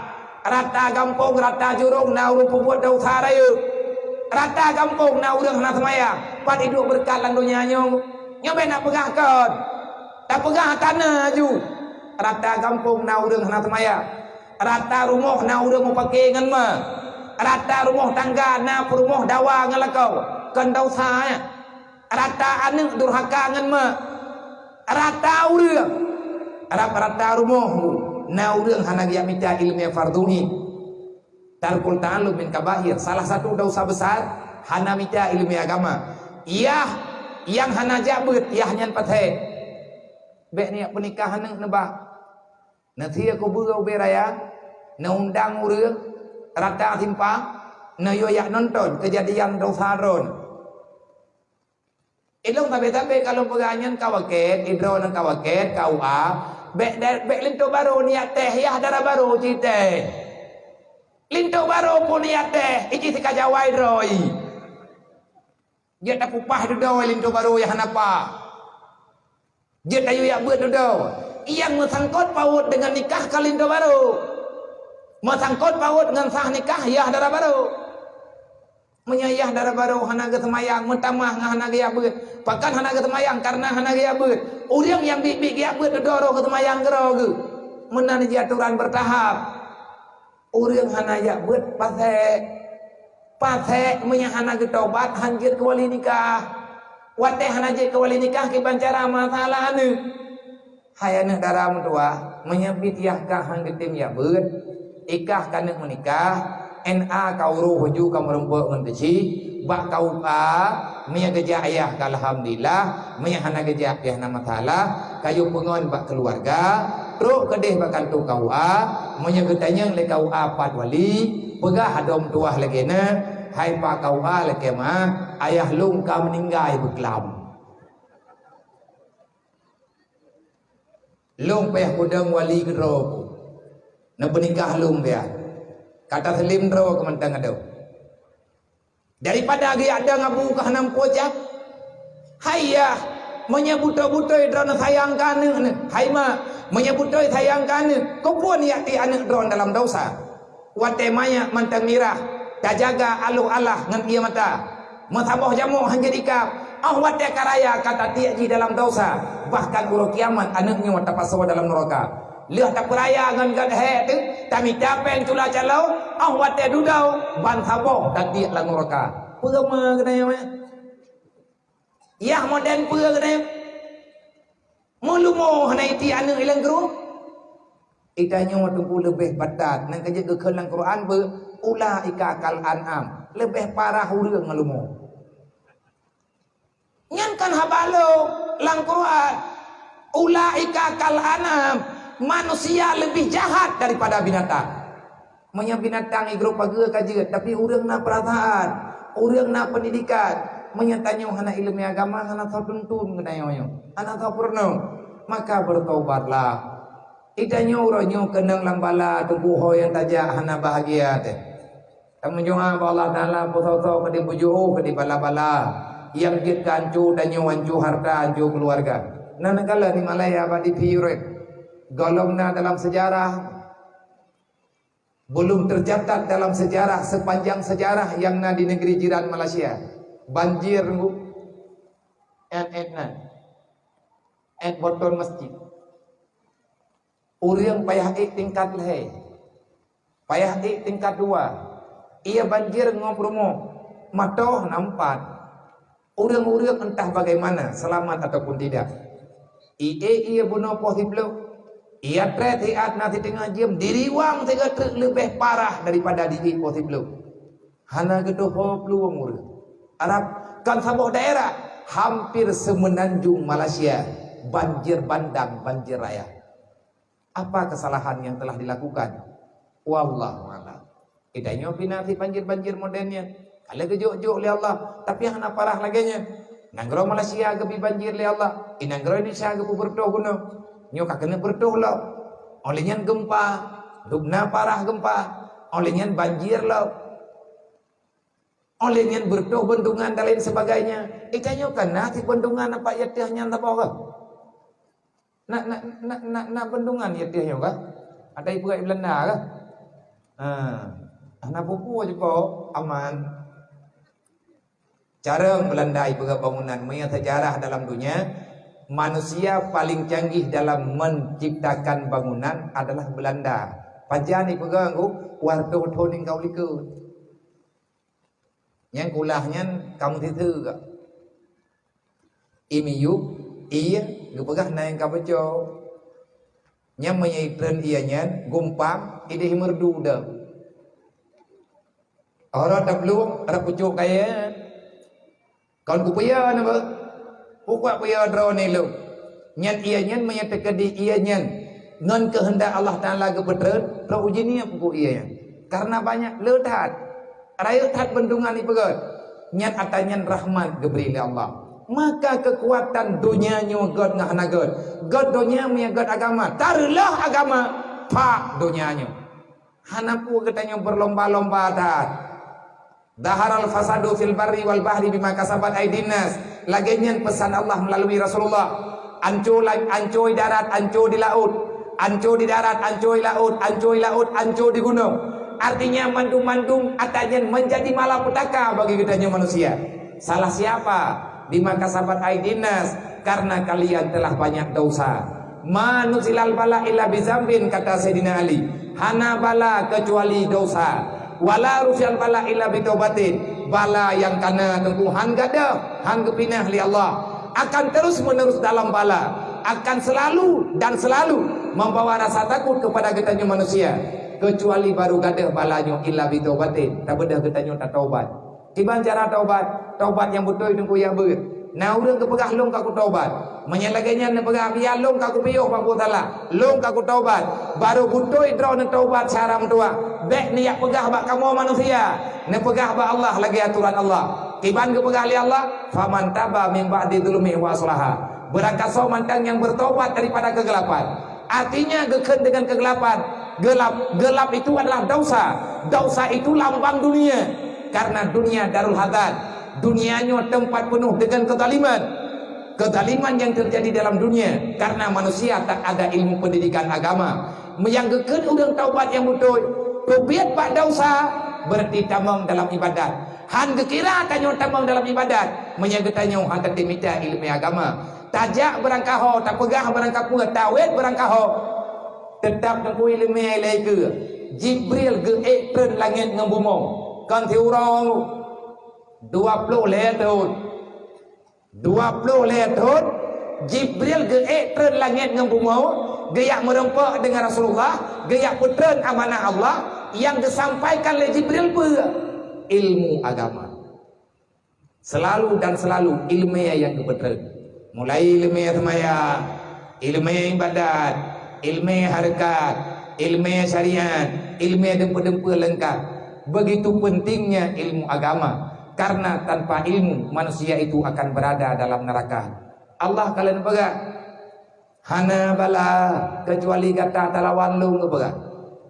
Rata gampông, rata jurông na ureuëng peubuet desya rayeuk. Rata gampông na ureuëng hana seumayang. Pat iduek beureukat lam donya nyoe? Nyoe bék na peugah kon. Tapeugah hana aju. Rata gampông na ureuëng hana seumayang. Rata rumoh na ureuëng mupake ngon ma. Rata rumoh tangga na peurumoh dawa ngon lakoe, kon desya nyan. Rata aneuëk durhaka ngon mak. Rata ureuëng, rata-rata rumoh na ureuëng hana geujak mita iéleumé fardhu ain. Tarkul ta'allum min kabair, salah satu desya besar hana mita iéleumé agama. Yah nyang hana jak beuet, yah nyan pasék. Bék neujak peunikah aneuëk neuba. Neusie kubu ubé raya, neuundang ureuëng, rata simpang, neuyue jak nonton keujadian desya droe. Ilong sabe-sabe ka lôn peugah nyan ka waket, idroe nyan ka waket, ka U A, bék, bék linto barô neujak teh, yah dara barô cit teh. Linto barô pun neujak teh, iji sika jawai droe. Jeuet takupah dudoe linto barô nyang hana pah. Jeuet tayue jak beuet dudoe. Nyang meusangkot paut deungon nikah ka linto barô. Meusangkot paut ngon sah nikah, yah dara barô. Meunyoe yah dara barô hana geuseumayang, meutamah ngon hana geujak beuet. Pakon hana geuseumayang? Kareuna hana geujak beuet. Ureuëng nyang biet-biet geujak beuet dudoe roh geuseumayang keudroe geuh. Meunan jih atoran beurtahap. Ureuëng hana jak beuet pasék. Pasék meunyoe hana geutobat, han jeuet keu wali nikah. Watée hana jeuet keu wali nikah, kiban cara masalah aneuëk. Hai aneuëk dara meutuwah, meunyoe pih yah kah han geutem jak beuet, i kah keuneuk meunikah, N A ka uroh laju ka meurumpok ngon keuchik, bak K U A, meunyoe geujak ayah ka alhamdulillah, meunyoe hana geujak pih hana masalah, ka yue peungon bak keuluwarga, trok keudeh bak kantô K U A, meunyoe geutanyong lé K U A pat wali, peugah adoe meutuwah lagée nyan, hai pat K U A lakée meu'ah, ayah lôn ka meuninggai beuklam. Lôn payah peudong wali keudroe ku. Neupeunikah lôn payah. Ka taslem droe keu mantong adoe. Daripada geujak dong abu ka hana muphom jak. Hai yah, meunyoe beutôi-beutôi droeneuh sayang keu aneuëk neuh, hai mak, meunyoe beutôi sayang keu aneuëk, keupeue neujak tiek aneuëk droeneuh dalam desya? Watée manyak mantong mirah, tajaga aloh alah ngon ié mata. Meusaboh jamoe han jeuet ikab, óh watée ka raya ka tatiek jih dalam desya, bahkan uroe kiamat aneuëk nyoe tapasoe dalam nuraka. Lheueh tapeuraya ngon gét hék teuh, tamita péng cula calo, óh watée dudoe ban saboh tatiek lam nuraka. Peue ma geutanyoe? Yah modern peue geutanyoe? Meulumo hana itiek aneuëk i lam grup. Geutanyoe teungku leubeh batat, nyang ka jeuet geukheun lam Quran beu, "Ulaika kal an'am", leubeh parah ureuëng meulumo. Nyan kan haba lôn lam Quran, "Ulaika kal an'am", manusia leubeh jahat daripada binatang. Meunyoe binatang i grup pageue ka jeuet, tapi ureuëng na peurasaan, ureuëng na peundidikan. Meunyoe tanyoe hana iéleumé agama, hana soe tuntun geutanyoe nyoe, hana soe peurunoe, maka beurtobatlah. Geutanyoe uroe nyoe keunong lam bala, teungku ho nyang tajak hana bahagia teuh. Tameujua bak Allah Taala, peusoe-soe keudeh beujuôh keudeh bala-bala nyang jeuet keu anco tanyoe, anco harta, anco keuluwarga. Na neukalon di Malaya bak di Piyuret, gohlom na dalam seujarah. Belum tercatat dalam sejarah, sepanjang sejarah nyang na di negeri jiran Malaysia, banjir ngu, et, et nan, et botong masjid. Ureuëng payah ék tingkat lhée, payah ék tingkat dua. Ié banjir ngon peurumoh, matoh na empat. Ureuëng-ureuëng entah bagaimana, selamat ataupun tidak. Ié, ié bunoe poh siplôh, ié trép siat na siteungoh jeuem, diriwang sigoe treuk leubeh parah daripada di ié poh siplôh. Hana geutuho plueng ureuëng. Arab kan saboh daerah, hampir semenanjung Malaysia, banjir bandang, banjir raya. Apa kesalahan yang telah dilakukan? Wallahu a'lam. Geutanyoe pih na sit banjir-banjir modern nyan. Ka lheueh geujok-jok lé Allah, tapi hana parah lagée nyan. Nanggroe Malaysia geubri banjir lé Allah, i nanggroe Indonesia geupeubeureutoh bunoe. Nyoe ka keuneuk beureutoh lom. Óh lheueh nyan gempa, dub na parah gempa. Óh lheueh nyan banjir lom. Óh lheueh nyan beureutoh bendungan dan lain sebagainya. Geutanyoe kan na sit bendungan nampak yateuh nyan saboh kah? Na, na, na, na, na bendungan yateuh nyoe kah? Ada ipeugah Belanda kah? Ha. Hana peue-peue je po, aman. Cara Belanda ipeugah bangunan, meunyoe sejarah dalam dunia, manusia paling canggih dalam menciptakan bangunan adalah Belanda. Pajan ipeugah nggu, wartoh thon ningkau likot. Nyang kulah nyan ka meusiseue gak. Imiyup, ie, geupeugah na nyang ka peucok. Nyang meunyoe itreun ie nyan, gumpang, ideh meureudu dah. Ora taplueng, rap pucok kayée. Kon kupeue na beuh? Pukok peue droeneuh lôn? Nyan ie nyan meunyoe teukeudi ie nyan ngon keuheundak Allah Taala geupeutreun, trok uji nyoe pukok ie nyan. Karena banyak le that. Rayeuk that beuntungan ipeugét. Nyan ata nyan rahmat geubri lé Allah. Maka keukuatan donya nyoe gét ngon hana gét. Gét donya meunyoe gét agama, tareulôh agama, pak donya nyoe. Hana peue geutanyoe beurlomba-lomba that. Zaharal fasadu fil barri wal bahri bima kasabat aidin nas. Lagée nyan peusan Allah meulalu Rasulullah. Anco la-, anco di darat, anco di laôt. Anco di darat, anco di laôt, anco di laôt, anco di gunong. Artinya mandum-mandum ata nyan meunjadi malapetaka bagi geutanyoe manusia. Salah siapa? Bima kasabat aidin nas, karena kalian telah banyak dosa. Ma nuzilal bala illa bizambin, kata Sayyidina Ali. Hana bala kecuali dosa. Wala rufi'al bala illa bitaubatin. Bala nyang kana teungku han gadôh, han geupinah lé Allah, akan terus menerus dalam bala, akan selalu dan selalu membawa rasa takut kepada geutanyoe manusia, kecuali baru gadôh bala nyoe illa bitaubatin, tabeudôh geutanyoe tataubat. Kiban cara taubat? Taubat nyang beutôi teungku ya beuet. Na ureuëng geupeugah lôn ka kutaubat. Meunyoe lagée nyan neupeugah biya lôn ka kupiôh bak buet salah, lôn ka kutaubat. Barô beutôi droeneuh taubat syara meutuwah. Bék neujak peugah bak kamoe manusia, neupeugah bak Allah lagée atoran Allah. Kiban geupeugah lé Allah, "Faman taba min ba'di dzulmihi wa aslaha." Beurangkasoe mantong nyang beurtaubat daripada keugelapan. Artinya geukheun deungon keugelapan. Gelap, gelap itu adalah dosa. Dosa itu lambang dunia. Karena dunia darul hazan. Dunia nyoe tempat penuh dengan kezaliman. Kezaliman yang terjadi dalam dunia karena manusia tak ada ilmu pendidikan agama. Nyang geukheun ureuëng taubat nyang beutôi, teubiet bak dosa, berarti tamong dalam ibadat. Han geukira tanyoe tamong dalam ibadat, meunyoe geutanyoe han tatem mita iéleumé agama. Tajak beurangkaho, tapeugah beurangkapeue, tawét beurangkaho. Teutap teungku iéleumé ilée keue. Jibril geuék treun langét ngon bumoe. Kon siuroe, dua ploh lhée thon. Dua ploh lhée thon, Jibril geuék treun langét ngon bumoe, geujak meurumpok deungon Rasulullah, geujak peutreun amanah Allah nyang geusampaikan lé Jibril peue? Ilmu agama. Selalu dan selalu iéleumé nyang geupeutreun. Mulai iéleumé seumayang, iéleumé ibadat, iéleumé hareukat, iéleumé syariat, iéleumé dumpeue-dumpeue leungkap. Begitu pentingnya ilmu agama, karena tanpa ilmu manusia itu akan berada dalam neraka. Allah ka lheueh peugah, "Hana bala keucuali gata talawan lôn," geupeugah.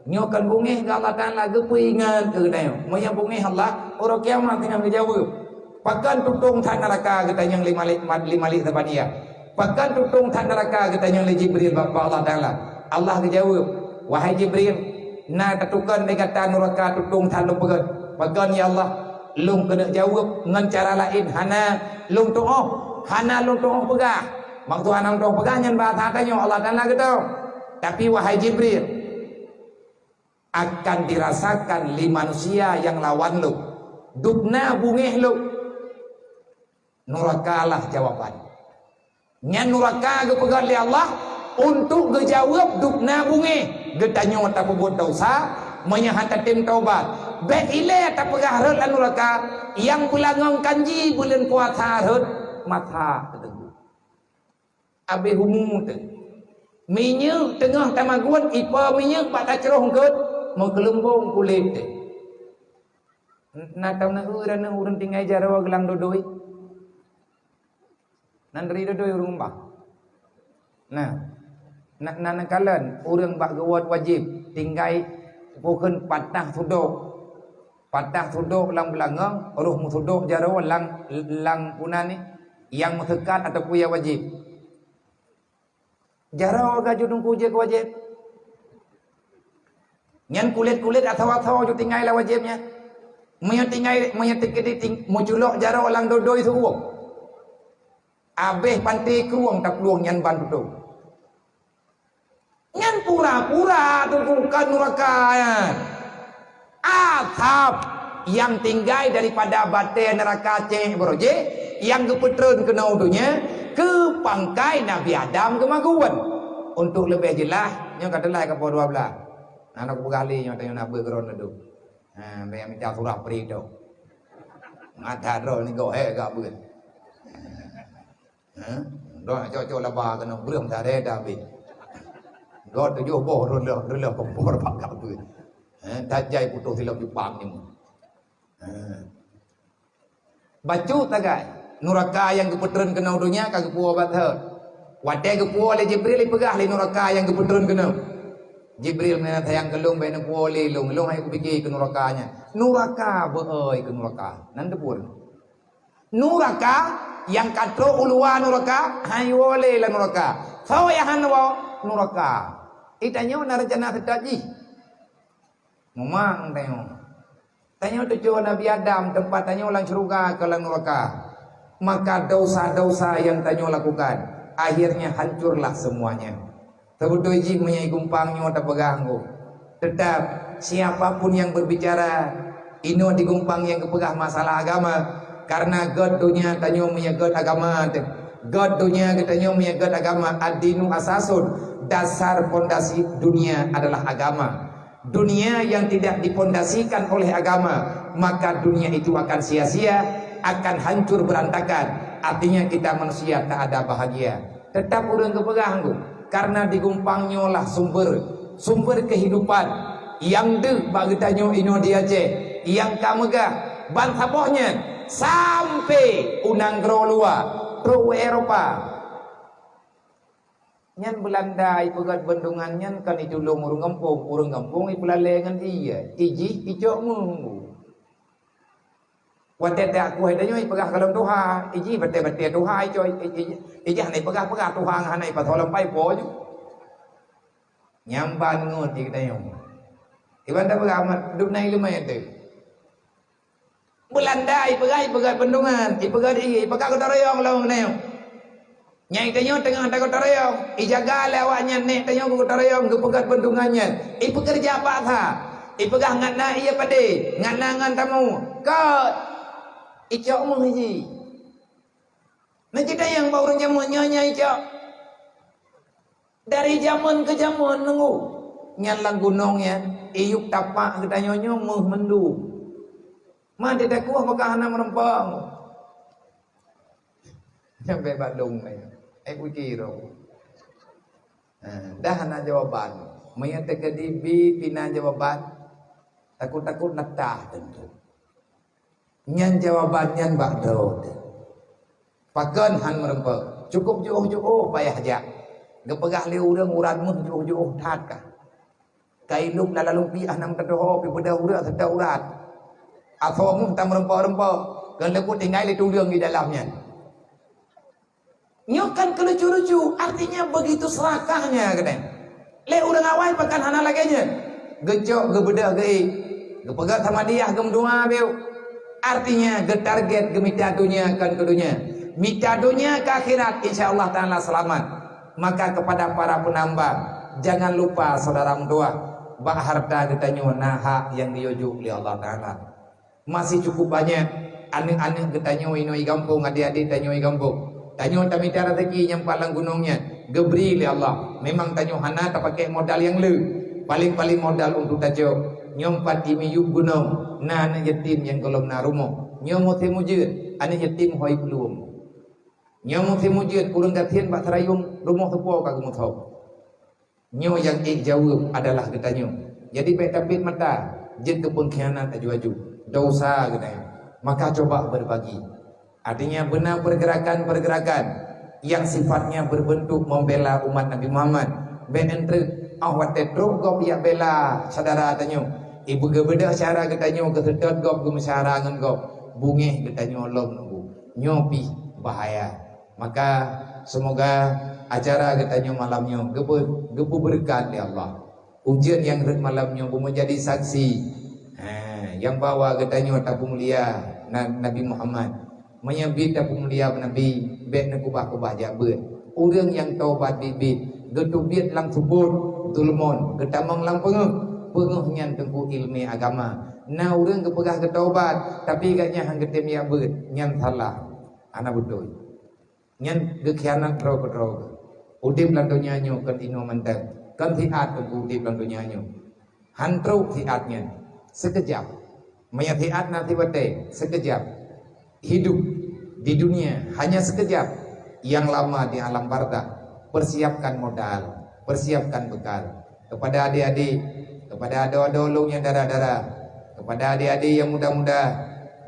Nyoe kon beungéh keu Allah Taala geupeuingat keu geutanyoe. Meunyoe beungéh Allah, uroe kiamat teungoh geujaweueb. Pakon tutong that neuraka geutanyoe lé Malik, lé Malik Zabaniah? Pakon tutong that neuraka geutanyoe lé Jibril bak, bak Allah Taala? Allah geujaweueb, "Wahai Jibril, na tatukon lé gata neuraka tutong that lôn peugét." "Pakon ya Allah?" "Lôn keuneuk jaweueb ngon cara laén, hana lôn tuoh, hana lôn tuoh peugah." Maksud hana lôn tuoh peugah nyan bahasa tanyoe Allah Taala geutanyoe. Tapi wahai Jibril, akan dirasakan lé manusia nyang lawan lôn. Dubna beungéh lôn. Nurakalah jawaban. Nyan nuraka geupeugah lé Allah untuk geujaweueb dubna beungéh. Geutanyoe tapeubuet desya, meunyoe hana tatem taubat. Bék ilée tapeugah rhot lam nuraka, nyang beulangong kanji buleuen puasa rhot masa teuteumbu. Abéh umu teuh. Minyeuk teungoh tamagun, ipo minyeuk bak tacroh eungkot, meukeulumbong kulét teuh. Na tahu na eu ureuëng tinggai jaroe geulam dodoi. Nan dari dodoi ureuëng bah. Nah, na, na neukalon ureuëng bak geuwot wajéb tinggai bukon patah sudok. Patah sudok lam beulangong, roh meusudok jaroe lam, lam puna ni, nyang meuseukat ataupun nyang wajéb. Jaroe ka ju teungku jeuet keu wajéb. Nyan kulét-kulét atau-atau ju tinggai lam wajéb nyan. Meunyoe tinggai, meunyoe teukeudi ting-, meuculok jaroe lam dodoi seuuem. Abéh panté krueng taplueng nyan ban tutong. Nyan pura-pura teungku ka nuraka nyan. Asab. Nyang tinggai daripada batée neuraka cék beurojéh, nyang geupeutreun keunoe donya keu pangkai Nabi Adam geumagun. Untuk leubeh jeulaih, nyoe ka teulai ka poh dua blaih. Hana kupeugah lé nyoe, tanyoe na beuet keudroe neuduek. Ha, bèk mita surah pri tu. Mata droe ni goh hek gak beuet. Ha? Droe cok-cok laba keunoe breuem taré dah habéh. Droe tujoh boh reuloh, reuloh kompor bak gak beuet. Ha? Tajai putôh silop Jepang ni. Ha. Bacut sagai, nuraka nyang geupeutreun keunoe donya ka geupuwoe bak thot. Watée geupuwoe lé Jibril, ipeugah lé nuraka nyang geupeutreun keunoe. Jibril, meunan sayang keu lôn, bèk neupuwoe lé lôn, lôn hai kupike keu nuraka nyan. Nuraka, beu-oi keu nuraka. Nan teupeu. Nuraka nyang ka trok u luwa nuraka, hai woe lé lam nuraka. Soe nyang han woe? Nuraka. Ih, tanyoe na reuncana seutôt jih. Memang tanyoe. Tanyoe tujoh Nabi Adam, teumpat tanyoe lam syeuruga keu lam nuraka. Maka dosa-dosa nyang tanyoe lakukan, akhirnya hancurlah semuanya. Teubeutôi jih meunyoe gumpang nyoe tapeugah ngku. Teutap, siapa pun nyang berbicara inoe di gumpang nyang geupeugah masalah agama, kareuna gét donya tanyoe meunyoe gét agama teuh. Gét donya geutanyoe meunyoe gét agama, ad-dinu asasun, dasar pondasi dunia adalah agama. Dunia yang tidak dipondasikan oleh agama, maka dunia itu akan sia-sia, akan hancur berantakan. Artinya kita manusia tak ada bahagia. Teutap ureuëng geupeugah ngku, kareuna di gumpang nyoe lah sumber, sumber kehidupan nyang deuh bak geutanyoe inoe di Aceh, nyang ka meugah ban saboh nyan sampai u nanggroe luwa, trok u Eropa. Nyan Beulanda ipeugét bendungan nyan kon itulông ureuëng gampông, ureuëng gampông ipeulalée ngon ie, ijih icok meuh. Watée takueh tanyoe ipeugah kalon tuha, ijih batée-batée tuha icok, i-, i-, i-, ijih hana ipeugah-peugah tuha hana ipasoe lam paipo nyoe. Nyan ban ngon di geutanyoe. Iban tapeugah mat dub na ileumé teuh. Beulanda ipeugah, ipeugah bendungan, ipeugah ie, ipeugah geutarayong lom nyoe. Nyang tanyoe teungoh tagoe tarayong, ijaga lé awaknyan nek tanyoe goe tarayong geupeugét bendungan nyan. Ipeukeureja paksa, ipeugah ngat na ie padé, ngat na ngon tamu. Kot icok meuh jih. Na cit nyang bak ureuëng jameun nyoe nyang icok. Dari jameun keu jameun neungoh nyan lam gunong nyan, iyup tapak geutanyoe nyoe meuh mandum. Man teuh takueh maka hana meureumpang. Sampai bak dong nyan. Eh, kuci roh. Ha, dah hana jawaban. Meunyoe teukeudi bi pina jawaban, takot-takot neutah teuntu. Nyan jawaban nyan bak droe teuh. Pakon han meureumpok? Cukup jiôh-jiôh payah jak. Geupeugah lé ureuëng urat meuh jiôh-jiôh that kah? Kai lôb lala lumpih ah nam teudoho pih beudôh ureuëng seutôt urat. Asoe meuh tam meureumpok-reumpok, keuneuk tinggai lé tuleueng di dalam nyan. Nyoe kan keu lucu-lucu, artinya begitu serakahnya, keuneuk. Lé ureuëng awai pakon hana lagée nyan. Geucok, geubeudôh geuék. Geupeugah sama diah geumeudoa beu. Artinya geutarget geumita donya kon keu donya. Mita donya keu akhirat, insya Allah Ta'ala seulamat. Maka kepada para penambang, jangan lupa saudara meutuwah, bak harta geutanyoe na hak nyang geuyue jok lé Allah Ta'ala. Masih cukup banyak aneuëk-aneuëk geutanyoe inoe i gampông, adék-adék tanyoe i gampông. Tanyoe tamita raseuki nyang pat lam gunong nyan geubri lé Allah. Memang tanyoe hana tapakék modal nyang le. Paléng-paléng modal untuk tacok. Nyoe pat di miyueb gunong na aneuëk yatim nyang gohlom na rumoh. Nyoe musém ujeuen, aneuëk yatim hôi peuluem. Nyoe musém ujeuen, ureuëng gasien bak seurayueng rumoh teupo ka geumeuthom. Nyoe nyang ék jaweueb adalah geutanyoe. Jadi bék tabiet mata jeuet keu peungkhianat aju-aju, dosa geutanyoe. Maka coba berbagi. Artinya beuna pergerakan-pergerakan yang sifatnya berbentuk membela umat Nabi Muhammad. Bék entrek, oh watée trok gob jak bela syedara tanyoe. Ibu geubeudôh cara geutanyoe geuseutôt gob geumeusyara ngon gob. Bungéh geutanyoe lom nunggu. Nyoe pih bahaya. Maka, semoga acara geutanyoe malam nyoe geupeu-, geupeubeureukat lé Allah. Ujeuen nyang rhot malam nyoe beumeujadi saksi, ha, nyang bahwa geutanyoe tapeumulia na-, Nabi Muhammad. Meunyoe biet tapeumulia Nabi, bék neukubah-kubah jak beuet. Ureuëng nyang tobat biet-biet, geuteubiet lam subot, zulmon, geutamong lam peungeuh, peungeuh nyan teungku ileumé agama. Na ureuëng geupeugah geutaubat, tapi gobnyan hana geutem jak beuet, nyan salah. Hana beutôi. Nyan geukhianat droe keudroe. Udeb lam donya nyoe kon inoe mantong, kon siat teungku udeb lam donya nyoe. Han trok siat nyan, seukeujab. Meunyoe siat na sibatée, seukeujab. Hidup di dunia hanya sekejap, yang lama di alam barzakh. Persiapkan modal, persiapkan bekal. Kepada adik-adik, kepada adoe-adoe lôn nyang dara-dara, kepada adik-adik nyang muda-muda,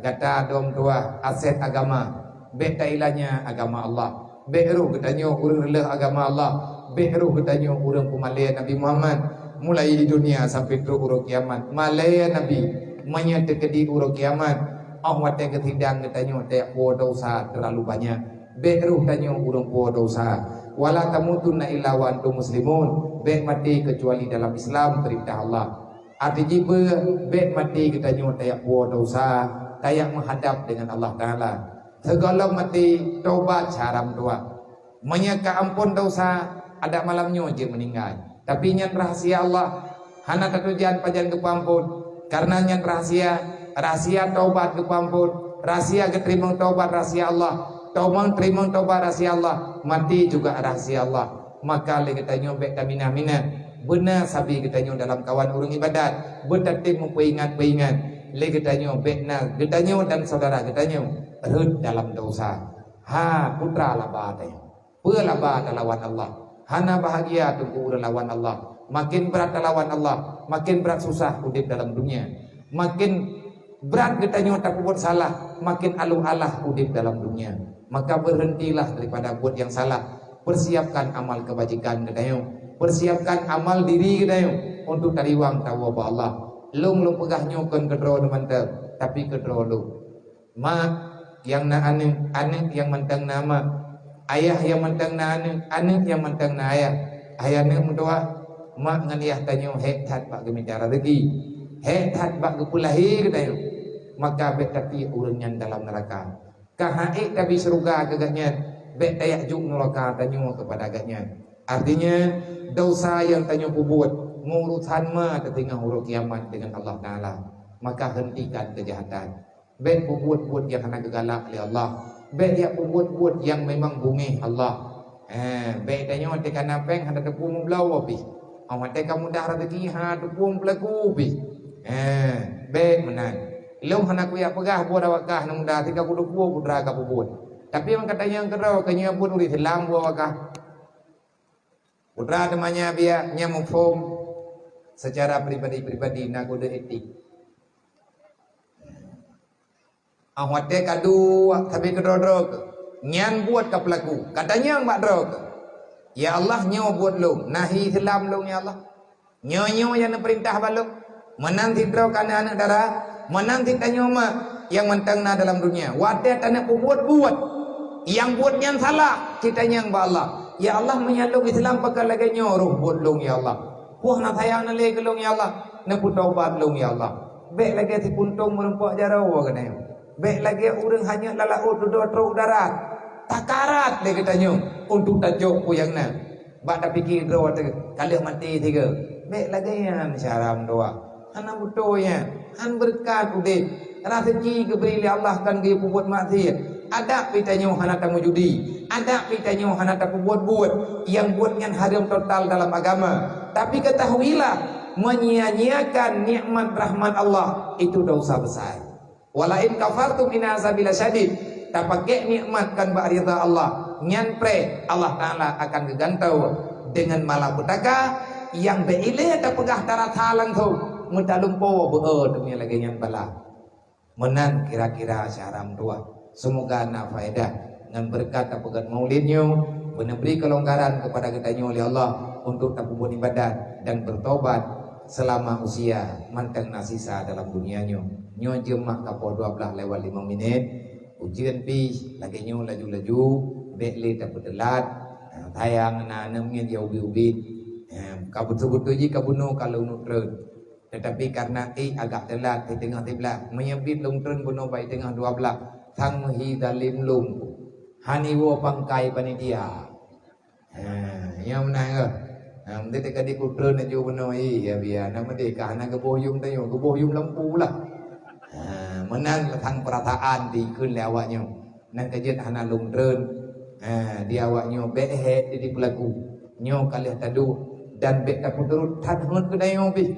gata dua meutuah aset agama. Bék tailanya agama Allah. Bék roh geutanyoe ureuëng reuleueh agama Allah. Bék roh geutanyoe ureuëng peumalée Nabi Muhammad. Mulai di dunia sampai trok uroe kiamat, malée Nabi. Meunyoe teukeudi uroe kiamat, óh watée geusidang geutanyoe tajak puwoe desya teulalu banyak. Bék roh tanyoe ureuëng puwoe desya. Wala tamutunna illa wa antum muslimun. Bék maté keucuali dalam Islam, peurintah Allah. Arti jih peue? Bék maté geutanyoe tajak puwoe desya, tajak meuhadab dengan Allah Taala. Sigohlom maté, tobat cara meutuah. Meunyoe ka amphon desya, adak malam nyoe jeuet meuninggai. Tapi nyan rahasia Allah, hana tateujan pajan geupeuamphon. Kareuna nyan rahasia, rahasia tobat geupeuamphon, rahasia geuteurimong tobat rahasia Allah. Tobat teurimong tobat rahasia Allah, maté juga rahasia Allah. Maka lé geutanyoe bék taminah-minah. Beuna sabe geutanyoe dalam kawan ureuëng ibadat, beutatem meupeuingat-peuingat. Lé geutanyoe bék na geutanyoe dan saudara geutanyoe rhot dalam desya. Ha, peue laba tanyoe? Peue laba talawan Allah? Hana bahagia teungku ureuëng lawan Allah. Makin brat talawan Allah, makin brat susah udeb dalam dunia. Makin brat geutanyoe tapeubuet salah, makin aloh-alah udeb dalam dunia. Maka berhentilah daripada buet nyang salah. Persiapkan amal kebajikan geutanyoe. Persiapkan amal diri geutanyoe untuk tariwang tawoe bak Allah. Lôn, lôn peugah nyoe kon keudroe mantong, tapi keudroe lôn. Mak nyang na aneuëk, aneuëk nyang mantong na mak, ayah nyang mantong na aneuëk, aneuëk nyang mantong na ayah. Hai aneuëk meutuah, mak ngon ayah tanyoe hék that bak geumita raseuki, hék that bak geupeulahé geutanyoe. Maka bék tapiek ureuëng nyan dalam neuraka. Ka han ék tabi syeuruga keu gobnyan, bék tajak jok neuraka tanyoe keupada gobnyan. Artinya, desya nyang tanyoe peubuet meurusan ma teuteungoh uroe kiamat dengan Allah Taala. Maka hentikan keujahatan. Bék peubuet-buet nyang hana geugalak lé Allah. Bék jak peubuet-buet nyang memang beungéh Allah. Eh, bék tanyoe teuka na péng hana teupeu meubloe pih. Óh watée ka mudah raseuki hana teupeu peulaku pih. Eh, bék meunan. Lôn hana kujak peugah buet awak kah nyang mudah, teuka kuteupeu putra ka peubuet. Tapi meuka tanyong keudroe, keu nyoe buet ureuëng Islam buet awak kah. Putra teumanya biak nyang muphom secara pribadi-pribadi na kode etik. Ah, watée ka duek sabe keudroe-droe keuh, nyan buet ka peulaku, ka tanyong bak droe keuh, "Ya Allah, nyoe buet lôn, na hi seulam lôn, ya Allah. Nyoe-nyoe nyang neupeurintah bak lôn. Meunan sidroe ka na aneuëk dara, meunan sitanyoe mak nyang mantong na dalam dunia. Watée taneuk peubuet buet, nyang buet nyan salah, sitanyong bak Allah, 'Ya Allah, meunyoe lôn Islam pakon lagée nyoe roh buet lôn, ya Allah. Poh na sayang na lé keu lôn, ya Allah. Neupeutobat lôn, ya Allah.' Bék lagée sipuntong meurumpok jaroe keunoe. Bék lagée ureuëng hanyut lam laôt dudoe trok u darat. Takarat lé geutanyoe untuk tajok peue nyang na. Bak tapike droe teuh ka lheueh maté sigoe. Bék lagée nyan cara meudoá. Hana beutôi nyan. Han beureukat udeb. Raseuki geubri lé Allah kon geupeubuet maksiet. Adak pih tanyoe hana tameujudi. Adak pih tanyoe hana tapeubuet-buet nyang buet nyan hareuem total dalam agama. Tapi ketahuilah, menyia-nyiakan nikmat rahmat Allah itu dosa besar. "Wala in kafartum inna azabi lasyadid." Tapakék nikmat kon bak ridha Allah, nyan preh Allah Taala akan geugantoe deungon malapetaka nyang bék ilée tapeugah tarasa langsong, meutalumpo beu teumé lagée nyan bala. Meunan kira-kira cara meudoá. Seumoga na faedah ngon beureukat tapeugét maulid nyoe, beuneubri keulonggaran keupada geutanyoe lé Allah untuk tapeubuet ibadat dan beutobat seulama usia mantong na sisa dalam dunia nyoe. Nyoe jeuem mak ka poh dua blaih lewat limong minét. Ujeuen pih lagée nyoe laju-laju, bék lé tapeuteulat. Nah, sayang na aneuk miet ya ubit-ubit. Nah, ka beutôi-beutôi jih ka bunoe ka lôn treun. Teutapi kareuna ék agak teulat di teungoh siblaih, meunyoe bit lôn treun bunoe bak teungoh dua blaih, sang meuhi zalim lôn. Hana iwoe pangkai panitia. Ha, nyang meunan ka. Ha, meuteuk ka dikutreun laju bunoe, iya biya na meudeh ka hana geuboh yum tanyoe, geuboh yum lampu lah. Meunan sang peurasaan dikeue lé awak nyoe. Nan ka jeuet hana lôn treun, eh, di awak nyoe bék hék di peulaku. Nyoe ka lheueh taduek dan bék tapeuturot that heuet keu tanyoe pih.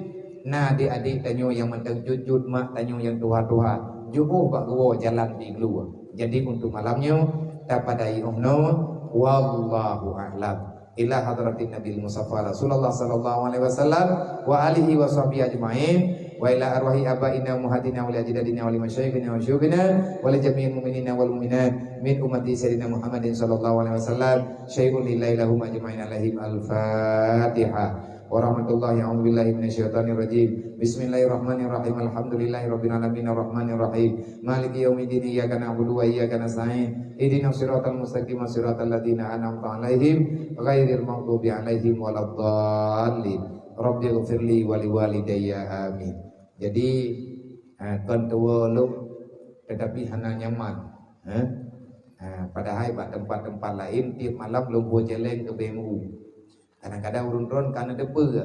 Na di adék tanyoe nyang mantong jeuet-jeuet, mak tanyoe nyang tuha-tuha, jiôh bak geuwoe jalan di keuluwa. Jadi untuk malam nyoe tapadai 'oh noe, wallahu a'lam. Ila hadratin Nabil Mustafa Rasulullah sallallahu alaihi wasallam wa alihi wa sahbihi ajma'in, wa ila arwahi abaina wa ummahatina wa li ajdadina wa li masyayikhina wa syuyukhina wa li jami'il mu'minina wal mu'minat min ummati Sayyidina Muhammadin sallallahu alaihi wasallam, syai'un lillahi lahum ajma'in alaihim. Al-Fatihah. Warahmatullahi, a'udzubillahi minasyaitonirrajim. Bismillahirrahmanirrahim. Alhamdulillahi rabbil alamin, arrahmanirrahim, maliki yaumiddin, iyyaka na'budu wa iyyaka nasta'in, ihdinas siratal mustaqim, siratal ladzina an'amta 'alaihim, ghairil maghdubi 'alaihim waladdallin. Rabbighfirli wa liwalidayya, amin. Jadi, ha, kon tuwo lom, tetapi hana nyaman, ha? Ha, padahai bak teumpat-teumpat laén tiep malam lôn boh céléng keu B M U. Kadang-kadang ureuëng droen ka neuteupeue,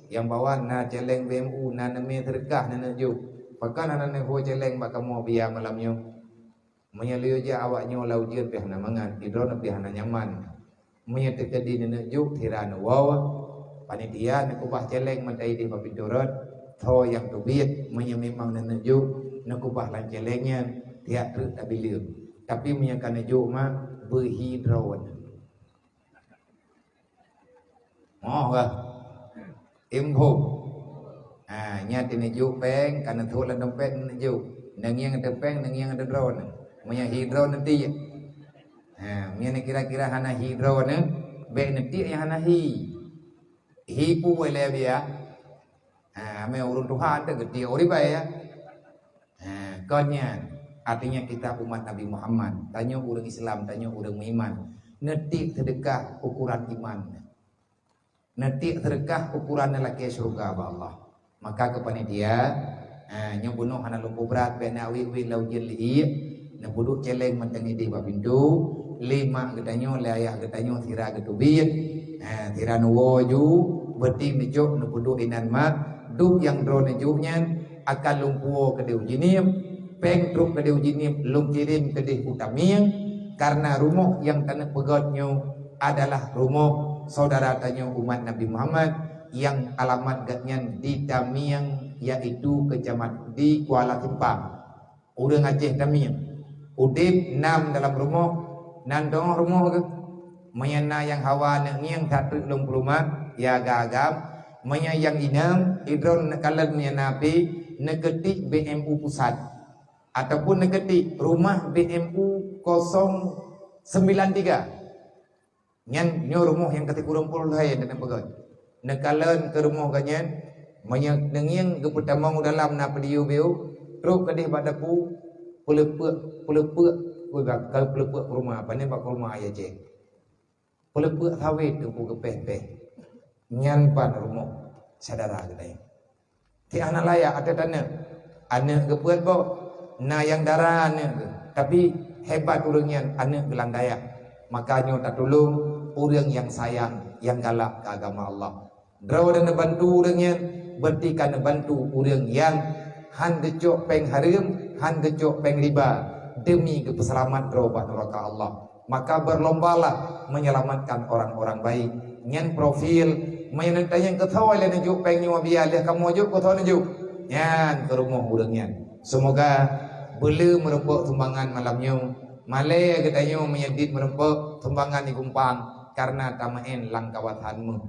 nyang bahwa na céléng B M U, na neumé seudeukah neuneuk jok. Pakon hana neuboh céléng bak kamoe biya malam nyoe? Meunyoe lheueh jak awak nyoe lam ujeuen pih hana mangat, di droeneuh pih hana nyaman. Meunyoe teukeudi neuneuk jok, sira neuwoe, panitia neukeubah céléng mantong idéh bak pintoe rot, tho nyang teubiet, meunyoe memang neuneuk jok, neukeubah lam céléng nyan, tiak treuk tabileueng. Tapi meunyoe ka neujok mak, beuhi droeneuh. Moh kah? Imbom. Ha, nyan teuneuk jok péng, ka neuthok lam dompet neuneuk jok. Neungieng ateueh péng, neungieng ateueh droeneuh. Meunyoe hi droeneuh tiek. Ha, meunyoe kira-kira hana hi droeneuh, bék neutiek nyang hana hi. Hi peue lé biya? Ha, amé ureuëng tuha teuh geutiek ureuëng bae ya. Ha, kon nyan. Artinya kita umat Nabi Muhammad, tanyoe ureuëng Islam, tanyoe ureuëng meuiman. Neutiek seudeukah ukuran iman. Neutiek seudeukah ukuran neulakée syeuruga bak Allah. Maka keu panitia, ha, nyoe bunoe hana lôn peubrat, bék na wit-wit lam ujeuen liek, neupeuduek céléng mantong idéh bak pintoe, lé mak geutanyoe, lé ayah geutanyoe sira geuteubiet, ha, sira neuwoe ju, beuti neujok neupeuduek inan mak, dub nyang droeneuh jok nyan akan lôn puwoe keudéh u Jeunieb, péng trok keudéh u Jeunieb lôn kirém keudéh u Tamieng, karena rumoh nyang taneuk peugöt nyoe adalah rumoh syedara tanyoe umat Nabi Muhammad nyang alamat geuhnyan di Tamieng, yaitu keucamat-, di Kuala Simpang. Ureuëng Aceh Tamieng. Udeb nam dalam rumoh, nan dong rumoh geuh. Meunyoe na nyang hawa neungieng that treuk lôn peurumoh, ya agam-agam. Meunyoe nyang inong, idroen neukalon meunyoe na pih, neukeutik B M U pusat. Ataupun neukeutik rumah B M U kosong sembilan tiga. Nyan nyoe rumoh nyang keusikureueng ploh lhée nyang tapeugöt. Neukalon keu rumoh geuhnyan, meunyoe neungieng geupeutamong u dalam na peudiyeu beu, trok keudeh bak dapu, peuleupeuk, peuleupeuk, ui, bak, peuleupeuk kurma, pane bak kurma ayah cek. Peuleupeuk sawét teungku geupéh-péh. Nyan ban rumoh syedara geutanyoe. Ti hana layak ateueh taneuk. Aneuk geupeuet boh, na nyang dara aneuk geuh. Tapi hebat ureuëng nyan aneuk geuh lam dayah. Maka nyoe tatulông ureuëng nyang sayang, nyang galak keu agama Allah. Droe dan neubantu ureuëng nyan, berarti ka neubantu ureuëng nyang han geucok péng hareuem, han geucok péng riba, demi geupeuseulamat droe bak nuraka Allah. Maka berlombalah menyelamatkan orang-orang baik. Nyan profil, meunyoe neutanyong keu soe lé neujok péng nyoe biya lé kamoe jok keu soe neujok. Nyan keu rumoh ureuëng nyan. Semoga beuleu meureumpok sumbangan malam nyoe. Malée geutanyoe meunyoe dit meureumpok sumbangan di gumpang karena tameu'en lam kawasan meuh.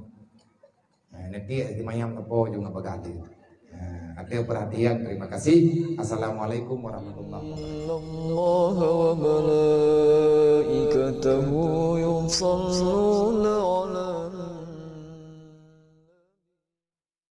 Ha, nanti di mayam teupeu juga bagah dia. Ha, ada perhatian, terima kasih. Assalamualaikum warahmatullahi wabarakatuh. إن الله وملائكته يصلون